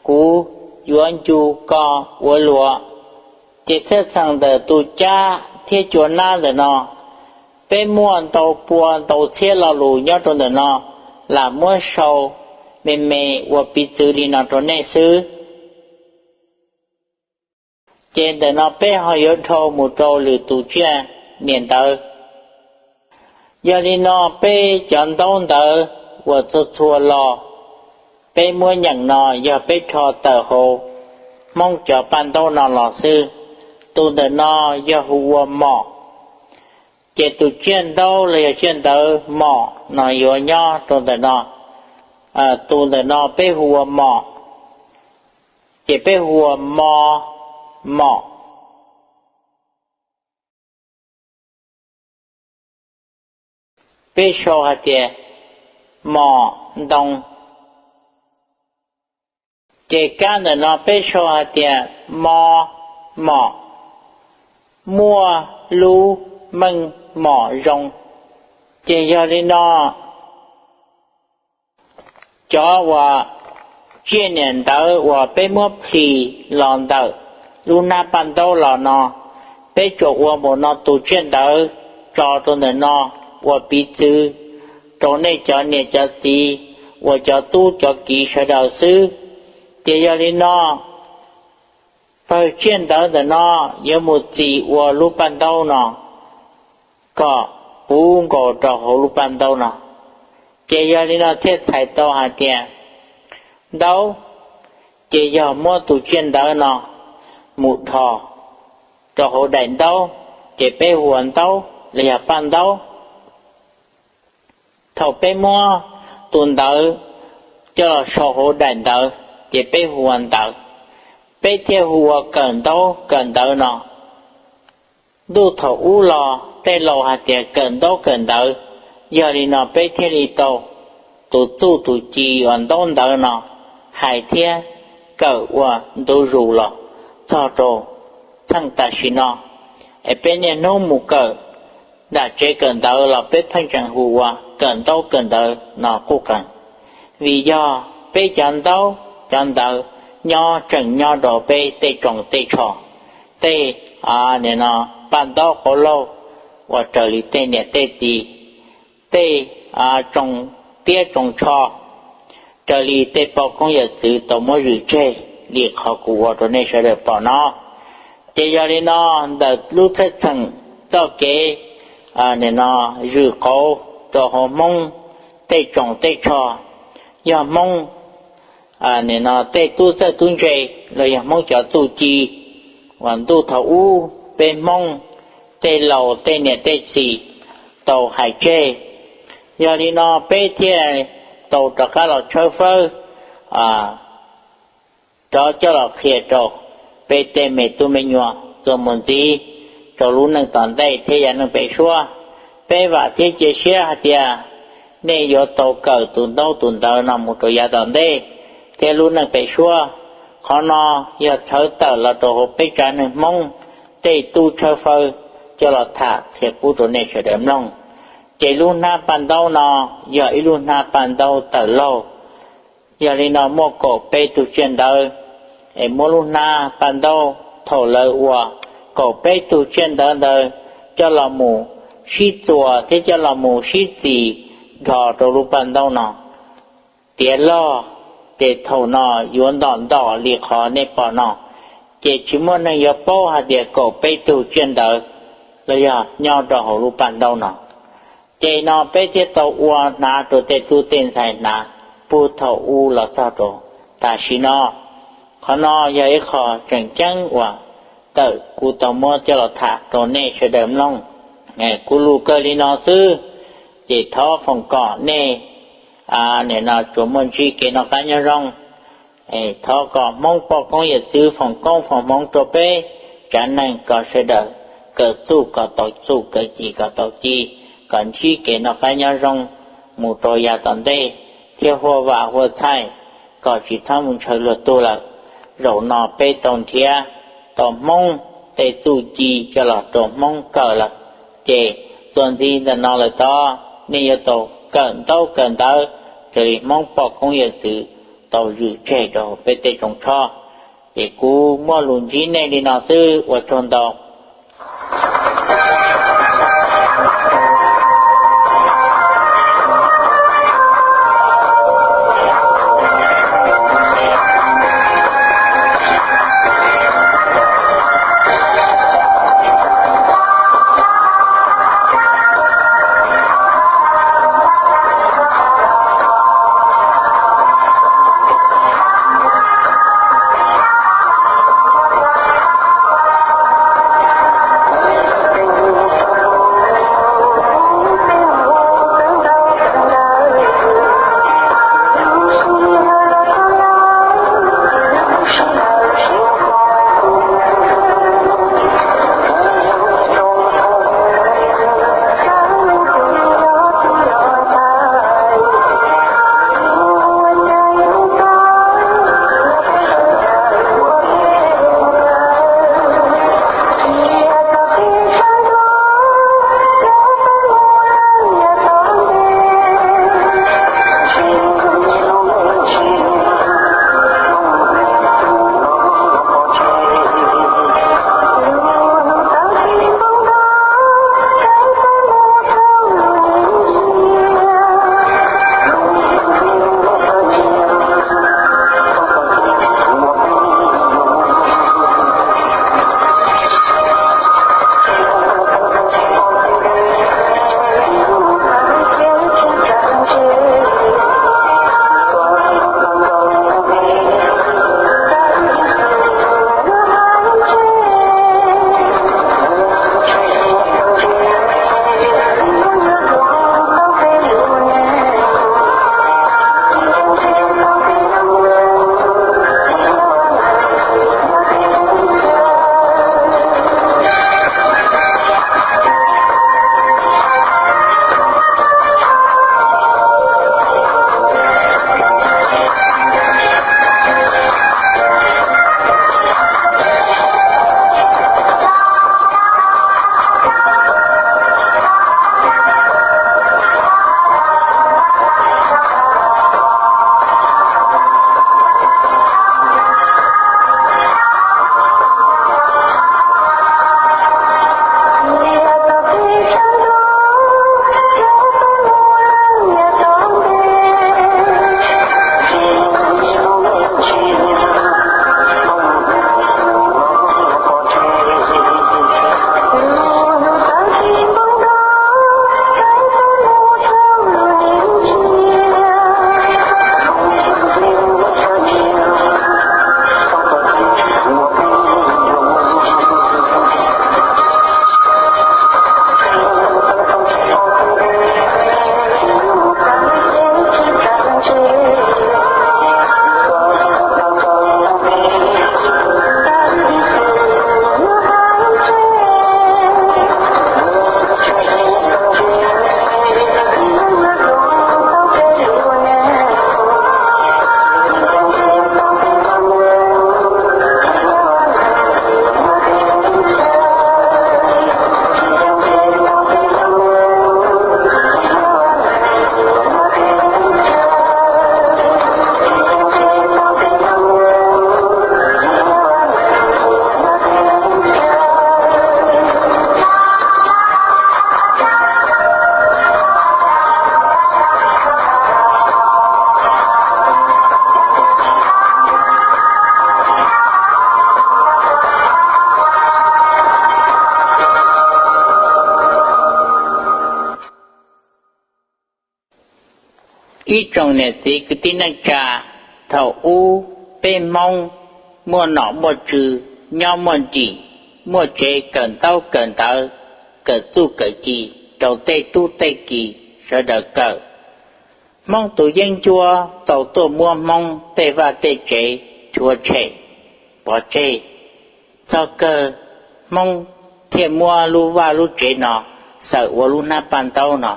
kuv yuav nco koj ua luaj. Ces txhaj txheem ntawm tus cab thiab cua nab ntawm no, peb muaj ntau pua ntau txhiab lo lus nyob rau ntawm no, lam muab sau me me ua piv txwv li no rau nej xwb. Ces ntawm no peb ho yuav dhau mus rau lwm tus tsiaj niam ntawv. Yog li no peb cov ntaub ntawv uas txhua txhua lo peb muab nyeem no yog peb rho tawm hauv Hmoob cov paj ntaub no los xwb. Tus ntawm no yog hu ua mom, ces tus tsiaj ntaub los yog tsiaj ntawv mom no yuav nyob rau ntawm no. Tus ntawm no peb hu ua mom, ces peb hu ua mo, mom. peb sau hais tias mos ntoo. Ces kab ntawm no peb sau hais tias mo mom, muaj lub meej mom zoo. Ces yog li no, cov uas tsiaj niam ntawv uas peb muab plhis los ntawm lub hnab paj ntaub los no, peb tsuas ua npaum no tus tsiaj ntawv tso rau ntawm no ua piv txwv rau nej cov niam cov txiv uas cov tub cov kiv sawv daws xwb. Ces yog li no, pawg tsiaj ntawv ntawm no yuav mus txis ua lub paj ntaub no kom puv nkaus rau hauv lub paj ntaub no. Ces yog li no thiaj txhais tau hais tias ntaub, ces yog muab tus tsiaj ntawv no mus dhos rau hauv daim ntaub, ces peb hu ua ntaub los yog paj ntaub. Thaum peb muab tus ntawv coj los sau hauv daim ntawv, ces peb hu ua ntawv, peb thiaj hu ua kawm ntaub kawm ntawv no. Ntuj thaum ub los tej laus hais tias kawm ntaub kawm ntawv, yog li no peb thiaj li tau tus txuj tus ci uas ntaub ntawv no hais thiab kawm ua ntu zus los txog rau txheej tam sim no. Es peb niaj hnub mus kawm nram tsev kawm ntawv los peb pheej tseem hu ua kawm ntaub kawm ntawv no quj qees, vim yog peb cov ntaub cov ntawv nyob tseem nyob rau peb tej tsoos tej tsho, tej, nim no, paj ntaub qauv laug uas raws li tej niam tej txiv, tej tsoos tiab tsoos tsho, raws li tej poj koob yawm txwv tau muab zwm tseg li qhov kuv ua rau nej sawv daws pom no. Ces yog li no, ntawm lub txheej txheem txoj kev, nim no, zwm qauv rau hauv Hmoob tej tsoos tej tsho, yog Hmoob, nim no, tej tub txawj tub ntse los yog Hmoob cov txuj ci uas ntuj thaum ub peb Hmoob tej laus tej niam tej txiv tau hais tseg. Yog li no peb thiaj tau rov qab los tshawb fawb rov coj los qhia rau peb tej me tub me nyuam txuas mus ntxiv rau lub neej tom ntej thiab yav neej pem suab. Peb vam thiab cia siab hais tias nej yuav tau kawm tus ntaub tus ntawv no mus rau yav tom ntej thiab lub neej pem suab. Qhov no yog txhawv tawm los rau hauv peb tsav neeg Hmoob tej tub tshawb fawb coj los tham qhia pub rau nej sawv daws mloog. Ces lub hnab paj ntaub no yog ib lub hnab paj ntaub tawm laug. Yog li no muaj kaum peb tug tsiaj ntawv, es muab lub hnab paj ntaub thaum lawv ua kaum peb tug tsiaj ntawv ntawd coj los mus sib txuas thiab coj los mus sib txis dhos rau lub paj ntaub no tiav log, ces thaum no yuav ntom ntom li qhov nej pom no, ces tsis muaj neeg yuav paub hais tias kaum peb tug tsiaj ntawv los yog nyob rau hauv lub paj ntaub no. Ces no peb thiaj tau ua hnav rau tej tub tej ntxhais hnav puag thaum ub los txog rau tam sim no. Qhov no yog ib qho tseem ceeb uas tawm kuv tau muab coj los tham rau nej sawv daws mloog. Kuv lus kawg li no xwb, ces thov foom kom nej nim no tsuas muaj ntsib kev noj qab nyob zoo. Thov kom Hmoob poj koob yawm txwv foom koob foom hmoov rau peb tsav neeg kom sawv daws kawm txuj kom tau txuj, kawm ci kom tau ci, kom ntsib kev noj qab nyob zoo mus rau yav tom ntej, thiab huaj vam huaj txhaij kom tsis txhob mus ntshaw luag tug lawm. Zaum no peb tau nrhiav tau Hmoob tej txuj ci coj los rau Hmoob kawm lawm, ces txuas ntxiv ntawm no lawm tod nej yuav tau kawm ntaub kawm ntawv raws li Hmoob poj koob yawm txwv tau zwm tseg rau peb tej tsoos tsho. Ces kuv muaj lus ntsib nej li no xwb, ua tsaug ntau. Ib tsoom niam txiv kwv tij neej tsa, thaum ub peb Hmoob muaj nom muaj tswv, nyob muaj nrim, muaj tsev kawm ntaub kawm ntawv, kawm txuj kawm ci rau tej tub tej ki sawv daws kawm. Hmoob tus yeeb ncuab tau tuaj muab Hmoob tej vaj tej tsev rhuav tshem pov tseg. Txog kawg Hmoob thiaj muab lub vaj lub tsev no xaws ua lub hnab paj ntaub no,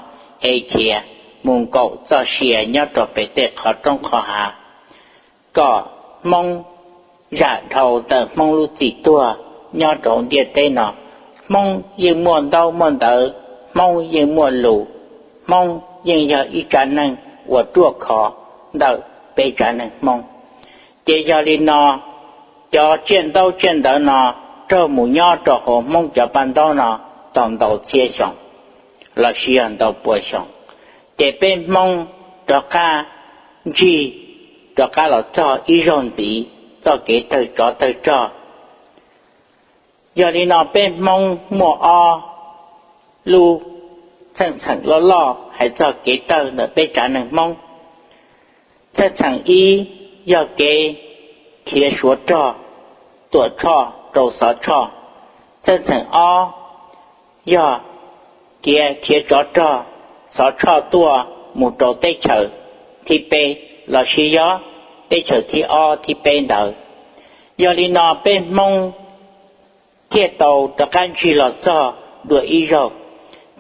ev khiav mus nkaum txoj sia nyob rau pem tej qhov roob qhov hav, kom Hmoob zam dhau ntawm Hmoob lub txim tuag nyob rau ntiaj teb no. Hmoob yeej muaj ntaub muaj ntawv, Hmoob yeej muaj lus, Hmoob yeej yog ib tsav neeg uas ruaj khov ntawm peb tsav neeg Hmoob. Ces yog li no, cov tsiaj ntaub tsiaj ntawv no raug mus nyob rau hauv Hmoob cov paj ntaub no tau ntau txhiab xyoo los sis yog ntau pua xyoo, ces peb Hmoob rov qab ntsig rov qab los txog ib zaug ntxiv txoj kev tawg tsov tawg rog. Yog li no peb Hmoob muaj ob lub txheej txheem loj loj hais txog kev tawg ntawm peb tsav neeg Hmoob. Txheej txheem ib yog kev khiav suav rog, Tuam Tshoj rau Xov Tshoj. Txheej txheem ob yog kev khiav tsov rog, Xov Tshoj tuaj mus rau teb chaws thib peb los sis yog teb chaws thib ob thib peb ntawd. Yog li no peb Hmoob thiaj tau rov qab ntsig los txog dua ib zaug.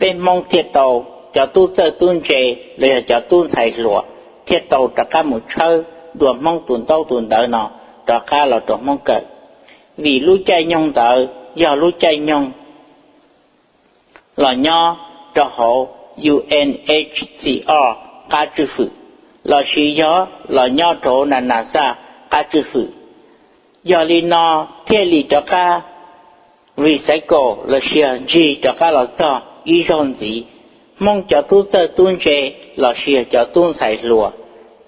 Peb Hmoob thiaj tau, cov tub txawj tub ntse los yog cov tub ntxhais hluas thiaj tau rov qab mus tshawb dua Hmoob tus ntaub tus ntawv no rov qab los rau Hmoob kawm. Vim lub caij nyoog ntawd yog lub caij nyoog los nyob rau hauv U N H C R qab tswj hwm, los sis yog los nyob rau hauv NASA qab tswj hwm. Yog li no thiaj li rov qab recycle los sis yog ntsig rov qab los txog ib zaug ntxiv. Hmoob cov tub txawj tub ntse los sis yog cov tub ntxhais hluas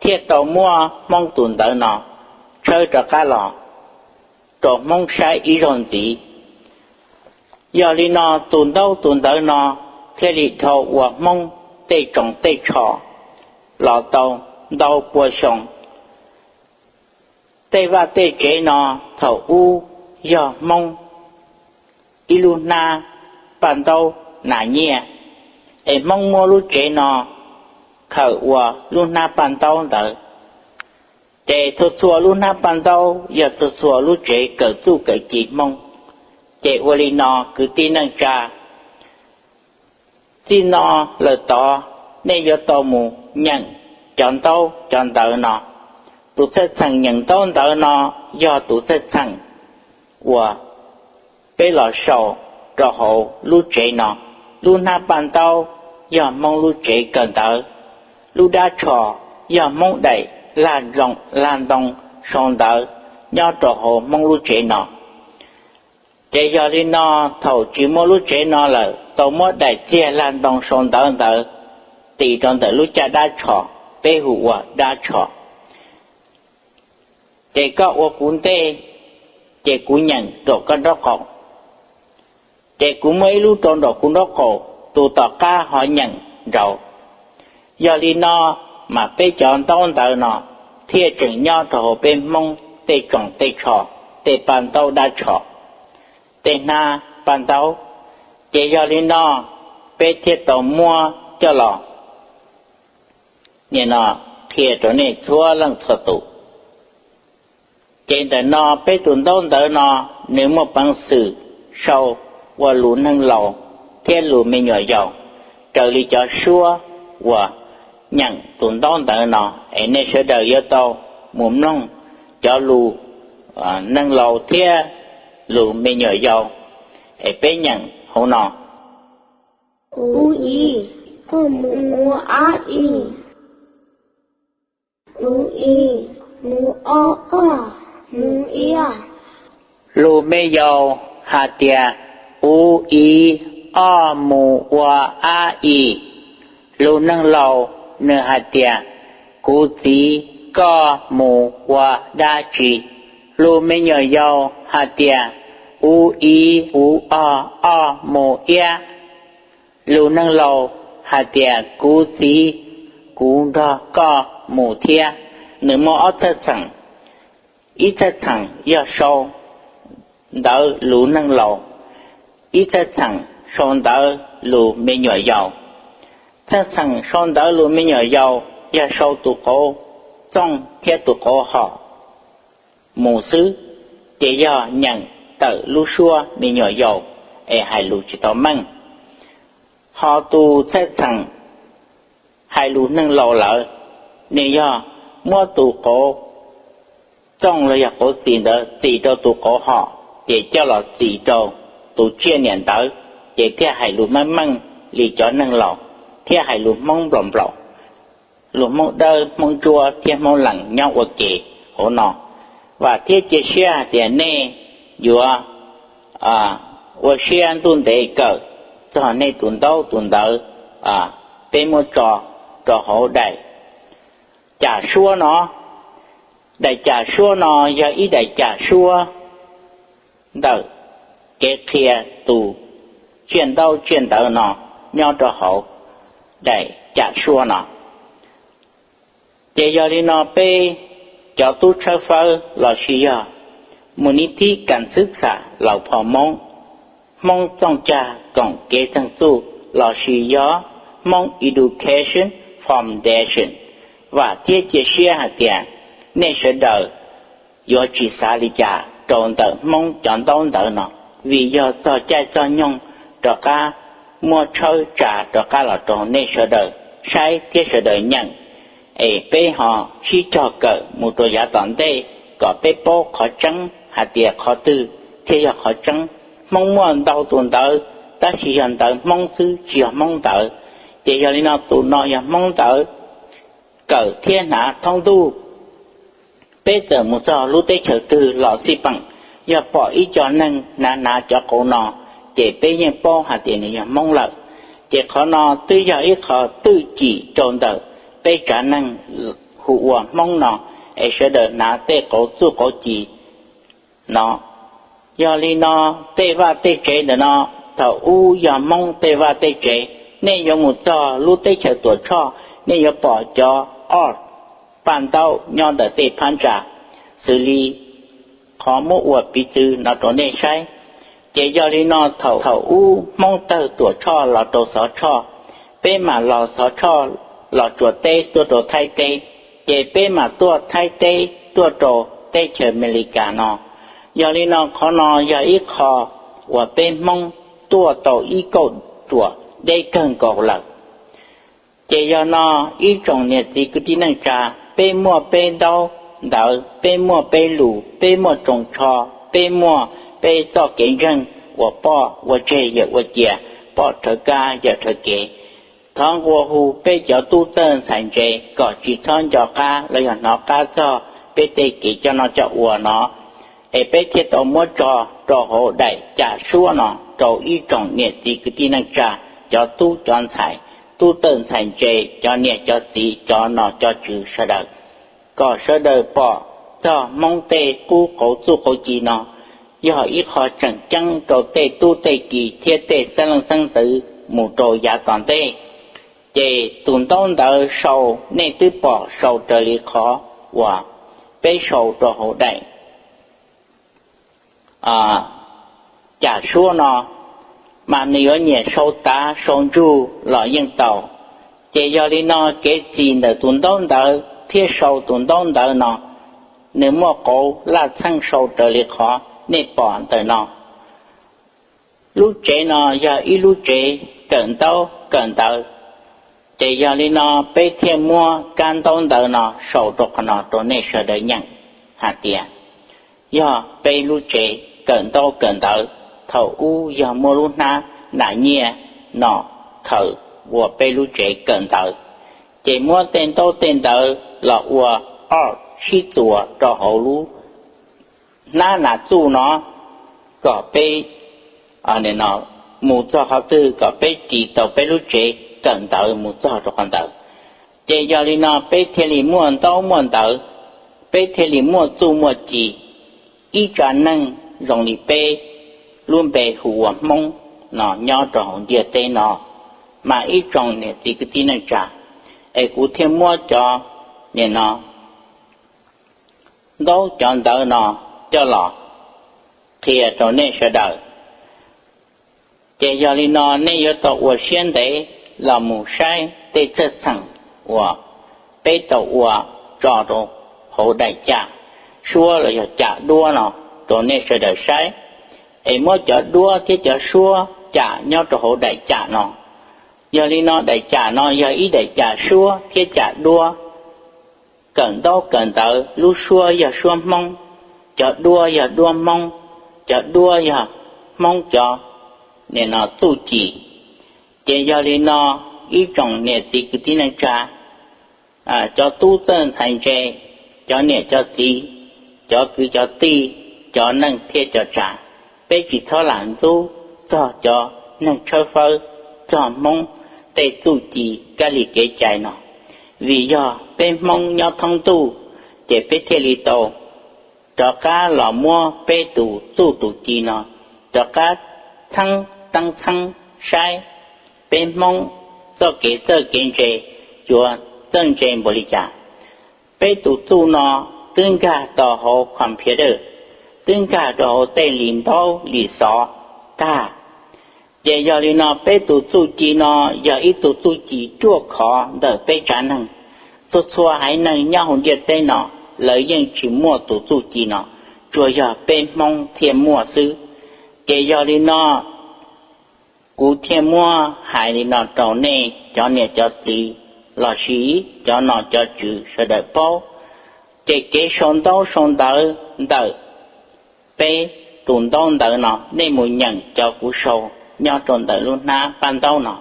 thiaj tau muab Hmoob tus ntawv no tshawb rov qab los rau Hmoob saib ib zaug ntxiv. Yog li no tus ntaub tus ntawv no thiaj li dhau ua Hmoob tej tsoos tej tsho los tau ntau pua xyoo. Tej vaj tej tsev no thaum ub yog Hmoob ib lub hnab paj ntaub nas nyiaj, es Hmoob muab lub tsev no khaws ua lub hnab paj ntaub ntawd. Ces txhua txhua lub hnab paj ntaub yog txhua txhua lub tsev kawm txuj kawm ci Hmoob. Ces ua li no kwv tij neej tsa, txij no lawm tod nej yuav tau mus nyeem cov ntaub cov ntawv no. Tus txheej txheem nyeem ntaub ntawv no yog tus txheej txheem uas peb los sau rau hauv lub tsev no. Lub hnab paj ntaub yog Hmoob lub tsev kawm ntawv. Lub dab tsho yog Hmoob daim lag ntoo sau ntawv nyob rau hauv Hmoob lub tsev no. Ces yog li no, thaum tsis muaj lub tsev no lawm, tau muab daim txiag lag ntoo sau ntawv ntawd tis rau ntawm lub caj dab tsho, peb hu ua dab tsho. Ces koj ua kuv ntej, ces kuv nyeem rau koj nraub qaum. Ces kuv muab ib lub rau nraum kuv nraub qaum, tus tom qab ho nyeem nraud. Yog li no mas peb cov ntaub ntawv no thiaj tseem nyob rau hauv peb Hmoob tej tsoos tej tsho, tej paj ntaub dab tsho, tej hnab paj ntaub. Ces yog li no peb thiaj tau muab coj los nim no qhia rau nej txhua leej txhua tus. Ces ntawm no peb tus ntaub ntawv no nws muaj peev xwm sau ua lus neeg laus thiab lus me nyuam yaus, raws li cov suab uas nyeem tus ntaub ntawv no, es nej sawv daws yuav tau mus mloog cov lus neeg laus thiab lus me nyuam yaus, es peb nyeem hauv no. U i, qoj mus ua a i. U i, mu o, qoj, mu iab. Lus me yaus hais tias u i, o mus ua a i. Lus neeg laus nws hais tias kuv txiv, koj mus ua dab tsi. Lus me nyuam yaus hais tias u i, u o, o mus iab. Lus neeg laus hais tias kuv txiv, kuv nrog koj mus thiab. Nws muaj ob txheej txheem, ib txheej txheem yog sau ntawv lus neeg laus, ib txheej txheem sau ntawv lus me nyuam yaus. Txheej txheem sau ntawv lus me nyuam yaus yog sau tus qauv txooj thiab tus qauv hom mus xwb, ces yog nyeem tawm lub suab me nyuam yaus es hais lus tsis tau meej. Ho tus txheej txheem hais lus neeg laus lawm, nws yog muab tus qauv txooj los yog qauv txim ntawd txim rau tus qauv hom, ces coj los txim rau tus tsiaj niam ntawd, ces thiaj hais lus meej meej li cov neeg laus, thiaj hais lus Hmoob nplaum nplaum, lus Hmoob dawb, Hmoob ntsuab thiab Hmoob lees nyob ua ke hauv no. Vam thiab cia siab hais tias nej yuav ua siab ntuj ntev kawm txog nej tus ntaub tus ntawv peb muab tso rau hauv daim cam suab no. Daim cam suab no yog ib daim cam suab ntawm kev qhia tus tsiaj ntaub tsiaj ntawv no nyob rau hauv daim cam suab no. Ces yog li no peb cov tub tshawb fawb lossis yog mus niv thib kas xwb txham laus phom Hmoob, Hmoob Txooj Cag Koom Kev Txheej Txuj lossis yog Hmoob Education Foundation, vam thiab cia siab hais tias nej sawv daws yuav tsis xav li cas rau ntawm Hmoob cov ntaub ntawv no, vim yog txog caij txog nyoog rov qab muab tshawb tsa rov qab los rau nej sawv daws saib thiab sawv daws nyeem, es peb ho sib cog kawm mus rau yav tom ntej kom peb paub qhov tseeb hais tias qhov twg thiaj yog qhov tseeb. Hmoob muaj ntau tus ntawv, tab sis yog ntawv Hmoob xwb tsis yog Hmoob ntawv. Ces yog li no tus no yog Hmoob ntawv kawm thiab hnav thoob ntuj. Peb txawm mus txog lub teb chaws twg los xij peem, yog pom ib co neeg hnav hnav cov qauv no, ces peb yeej paub hais tias nws yog Hmoob lawm. Ces qhov no twb yog ib qho twj cim rau ntawm peb tsav neeg hu ua Hmoob no, es sawv daws hnav tej qauv txuj qauv ci no. Yog li no tej vaj tej tsev ntawm no thaum ub yog Hmoob tej vaj tej tsev. Nej yuav mus txog lub teb chaws Tuam Tshoj, nej yuav pom cov ob paj ntaub nyob ntawm tej phab ntsa, xws li qhov muab ua piv txwv no rau nej saib. Ces yog li no thaum thaum ub Hmoob tawg Tuam Tshoj los rau Xov Tshoj, peb mam los Xov Tshoj los tsuas teb tuaj rau Thaib teb, ces peb mam tuaj Thaib teb tuaj rau teb chaws Amelikas no. Yog li no qhov no yog ib qho uas peb Hmoob tuaj tau ib kauj ruam deb kawg nkaus lawm. Ces yog no ib tsoom niam txiv kwv tij neej tsa, peb muaj peb ntaub ntawv, peb muaj peb lus, peb muaj tsoos tsho, peb muaj peb txoj kev ntseeg uas poj ua tseg yawm ua cia, poj rhawv kab yawm rhawv kev. Thov nqua hu peb cov tub txawj ntxhais ntse kom tsis txhob nco qab los yog hnov qab txog peb tej kev coj noj coj ua no, es peb thiaj tau muab tso rau hauv daim cam suab no rau ib tsoom niam txiv kwv tij neej tsa, cov tub cov ntxhais, tub txawj ntxhais ntse, cov niam cov txiv, cov nom cov tswv sawv daws, kom sawv daws pom txog Hmoob tej qub qauv txuj qauv ci no yog ib qho tseem ceeb rau tej tub tej ki thiab tej xeeb leej xeeb ntxwv mus rau yav tom ntej. Ces tus ntaub ntawv sau nej twb pom sau raws li qhov uas peb sau rau hauv daim cam suab no, mas nws yuav nyiam sau tav sau ntsug los yeej tau. Ces yog li no kev txim ntawm tus ntaub ntawv thiab sau tus ntaub ntawv no, nws muaj qauv laj txheej sau raws li qhov nej pom ntawm no. Lub tsev no yog ib lub tsev kawm ntaub kawm ntawv. Ces yog li no peb thiaj muab kab ntaub ntawv no sau rau qhov no rau nej sawv daws nyeem hais tias yog peb lub tsev kawm ntaub kawm ntawv. Thaum ub yog muab lub hnab nas nyiaj no khaws ua peb lub tsev kawm ntawv, ces muab tej ntaub tej ntawv los ua ob sib txuas rau hauv lub hnab nas txuj no, kom peb mus txog qhov twg kom peb ris tau peb lub tsev kawm ntawv mus txog rau qhov ntawd. Ces yog li no peb thiaj li muaj ntaub muaj ntawv, peb thiaj li muaj txuj muaj ci. Ib tsav neeg zoo li peb lub npe hu ua Hmoob no nyob rau hauv ntiaj teb no, mas ib tsoom niam txiv kwv tij neej tsa, es kuv thiaj muab cov, nim no, ntaub cov ntawv no coj los qhia rau nej sawv daws. Ces yog li no nej yuav tau ua siab ntev los mus saib tej txheej txheem uas peb tau ua tso rau hauv daim cam suab los yog cam duab no rau nej sawv daws saib, es muab cov duab thiab cov suab cam nyob rau hauv daim cam no. Yog li no daim cam no yog ib daim cam suab thiab cam duab, kawm ntaub kawm ntawv, lub suab yog suab Hmoob, cov duab yog duab Hmoob, cov duab yog Hmoob cov, nim no, txuj ci. Ces yog li no ib tsoom niam txiv kwv tij neej tsa, cov tub txawj ntxhais ntse, cov niam cov txiv, cov kwv cov tij, cov neej thiab cov tsav, peb tsis txhob lam ntxub txog cov neeg tshawb fawb, txog Hmoob tej txuj ci kab li kev cai no. Vim yog peb Hmoob nyob thoob ntuj, ces peb thiaj li tau rov qab los muab peb tus txuj tus ci no rov qab txheeb teeb txheeb saib peb Hmoob txoj kev txawj kev ntse yuav txawj ntse npaum li cas. Peb tus txuj no twb nkag tau hauv computer, twb nkag rau hauv tej li ntaub li xov tag. Ces yog li no peb tus txuj ci no yog ib tug txuj ci ruaj khov ntawm peb tsav neeg. Txhua txhua haiv neeg nyob hauv ntiaj teb no lawv yeej tsis muaj tus txuj ci no, tsuas yog peb Hmoob thiaj muaj xwb. Ces yog li no kuv thiaj muab hais li no rau nej cov niam cov txiv lossis cov nom cov tswv sawv daws paub. Ces kev sau ntaub sau ntawv ntawm peb tus ntaub ntawv no, nej mus nyeem cov kuv sau nyob rau ntawm lub hnab paj ntaub no,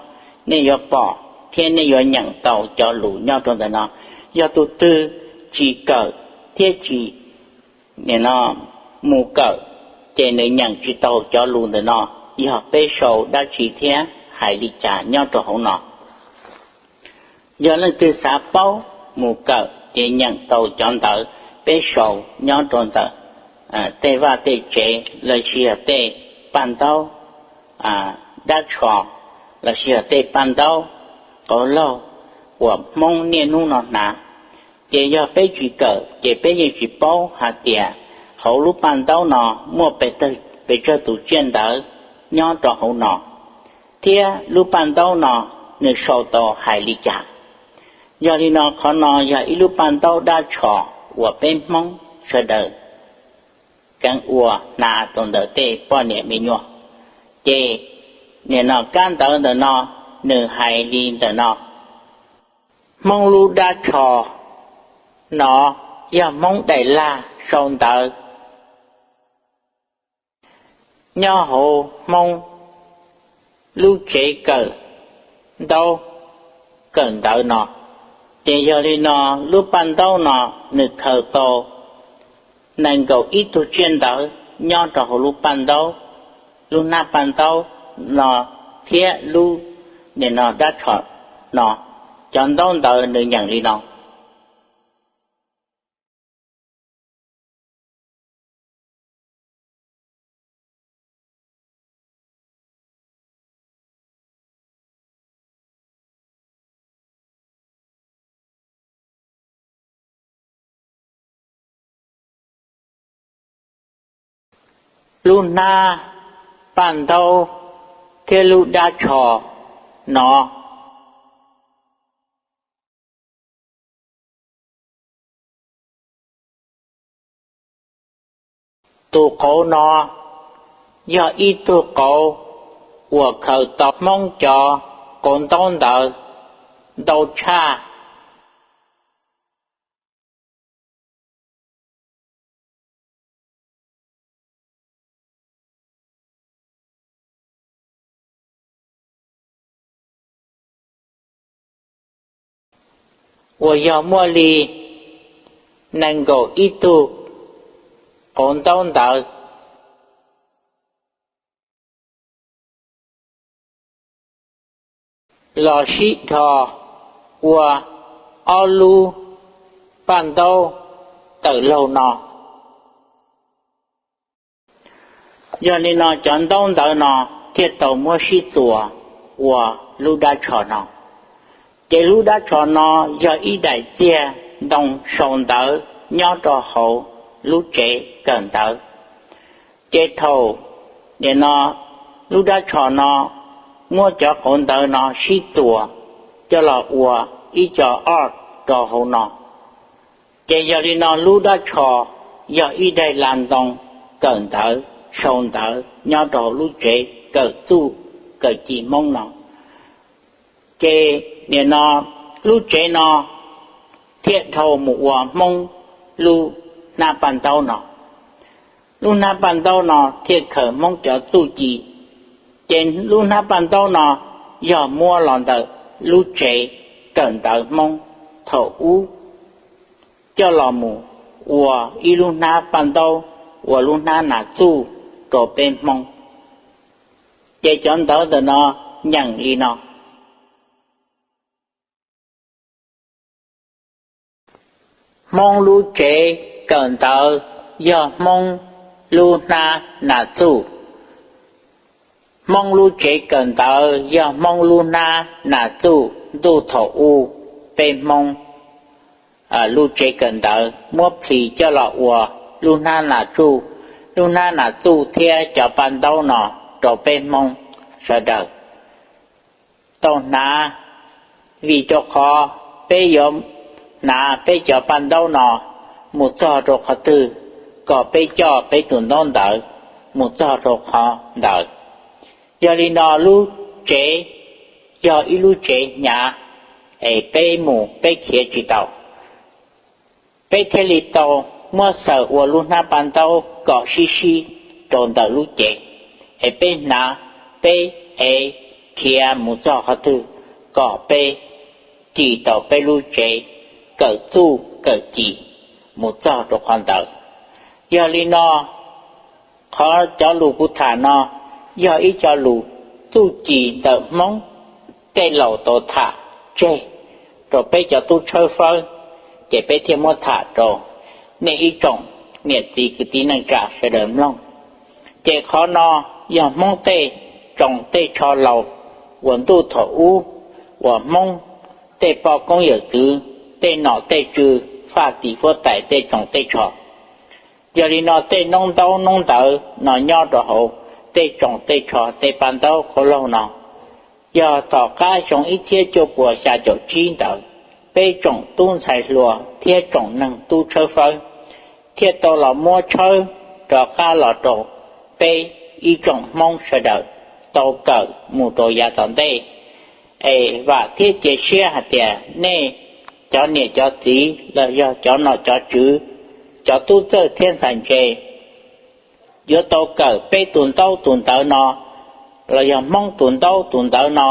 nej yuav pom thiab nej yuav nyeem tau cov lus nyob rau ntawm no. Yog tus twg tsis kawm thiab tsis, nim no, mus kawm, ces nws nyeem tsis tau cov lus ntawm no, yog peb sau dab tsi thiab hais li cas nyob rau hauv no. Yog leej twg xav paub mus kawm ces nyeem tau cov ntawv peb sau nyob rau ntawm tej vaj tej tsev lossis yog tej paj ntaub dab tsho lossis yog tej paj ntaub qauv laug uas Hmoob niaj hnub no hnav. Ces yog peb tsis kawm ces peb yeej tsis paub hais tias hauv lub paj ntaub no muaj pes tsawg tus tsiaj ntawv nyob rau hauv no, thiab lub paj ntaub no nws sau tau hais li cas. Yog li no qhov no yog ib lub paj ntaub dab tsho uas peb Hmoob sawv daws keev ua hnav rau ntawm tej poj niam me nyuam. Ces nim no kab ntawv ntawm no nws hais li ntawm no: Hmoob lub dab tsho no yog Hmoob daim laj sau ntawv nyob hauv Hmoob lub tsev kawm ntaub kawm ntawv no. Ces yog li no lub paj ntaub no nws khaws tau nees nkaum ib tug tsiaj ntawv nyob rau hauv lub paj ntaub, lub hnab paj ntaub no thiab lub, nim no, dab tsho no. Cov ntaub ntawv nws nyeem li no: Lub hnab paj ntaub thiab lub dab tsho no. Tus qauv no yog ib tug qauv uas khaws tau Hmoob cov qauv ntaub ntawv ntau tshaj. Uas yog muaj li nees nkaum ib tug qauv ntaub ntawv los sib dhos ua ob lub paj ntaub tawm laug no. Yog li no cov ntaub ntawv no thiaj tau muab sib txuas ua lub dab tsho no. Ces lub dab tsho no yog ib daim txiag ntoo sau ntawv nyob rau hauv lub tsev kawm ntawv. Ces thaum nim no lub dab tsho no muab cov qauv ntawv no sib txuas coj los ua ib co org rau hauv no. Ces yog li no lub dab tsho yog ib daim laj ntoo kawm ntawv sau ntawv nyob rau hauv lub tsev kawm txuj kawm ci Hmoob no. Ces nim no lub tsev no thiaj dhau mus ua Hmoob lub hnab paj ntaub no. Lub hnab paj ntaub no thiaj khaws Hmoob cov txuj ci. Ces lub hnab paj ntaub no yog muab los ntawm lub tsev kawm ntawv Hmoob thaum ub coj los mus ua ib lub hnab paj ntaub, ua lub hnab nas txuj rau peb Hmoob. Ces cov ntawv ntawm no nyeem li no: Hmoob lub tsev kawm ntawv yog Hmoob lub hnab nas txuj. Hmoob lub tsev kawm ntawv yog Hmoob lub hnab nas txuj. Ntuj thaum ub peb Hmoob lub tsev kawm ntawv muab plhis coj los ua lub hnab nas txuj, lub hnab nas txuj thiab cov paj ntaub no rau peb Hmoob sawv daws tau hnav, vim rau qhov peb yuav hnav peb cov paj ntaub no mus txog rau qhov twg, kom peb coj peb tus ntaub ntawv mus txog rau qhov ntawd. Yog li no lub tsev yog ib lub tsev hnyav, es peb mus peb khiav tsis tau. Peb thiaj li tau muab xaws ua lub hnab paj ntaub kom sib sib rau ntawm lub cev, es peb hnav, peb ev khiav mus txog qhov twg kom peb ris tau peb lub tsev kawm txuj kawm ci mus txog rau qhov ntawd. Yog li no, qhov cov lus kuv tham no yog ib co lus txuj ci ntawm Hmoob tej laus tau tham tseg rau peb cov tub tshawb fawb, ces peb thiaj muab tham rau nej ib tsoom niam txiv kwv tij neej tsa sawv daws mloog. Ces qhov no yog Hmoob tej tsoos tej tsho laus uas ntuj thaum ub uas Hmoob tej poj koob yawm txwv, tej nom tej tswv, faj tim huab tais tej tsoos tej tsho. Yog li no tej noob ntaub noob ntawv no nyob rau hauv tej tsoos tej tsho tej paj ntaub qhov laug no, yog tom qab xyoo ib txhiab cuaj puas xya caum tsib ntawd, peb tsoom tub ntxhais hluas thiab tsoom neeg tub tshawb fawb thiaj tau los muab tshawb rov qab los rau peb ib tsoom Hmoob sawv daws tau kawm mus rau yav tom ntej. Es vam thiab cia siab hais tias nej cov niam cov txiv los yog cov nom cov tswv, cov tub txawj thiab ntxhais ntse yuav tau kawm peb tus ntaub tus ntawv no los yog Hmoob tus ntaub tus ntawv no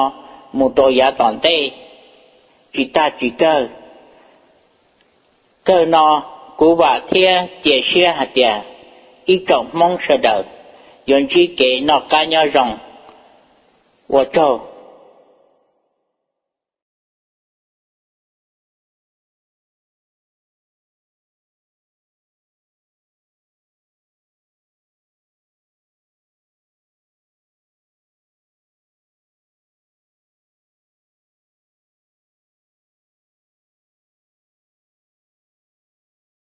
mus rau yav tom ntej tsis tag tsis kawg. Kawg no, kuv vam thiab cia siab hais tias ib tsoom Hmoob sawv daws yuav ntsib kev noj qab nyob zoo. Ua tsaug.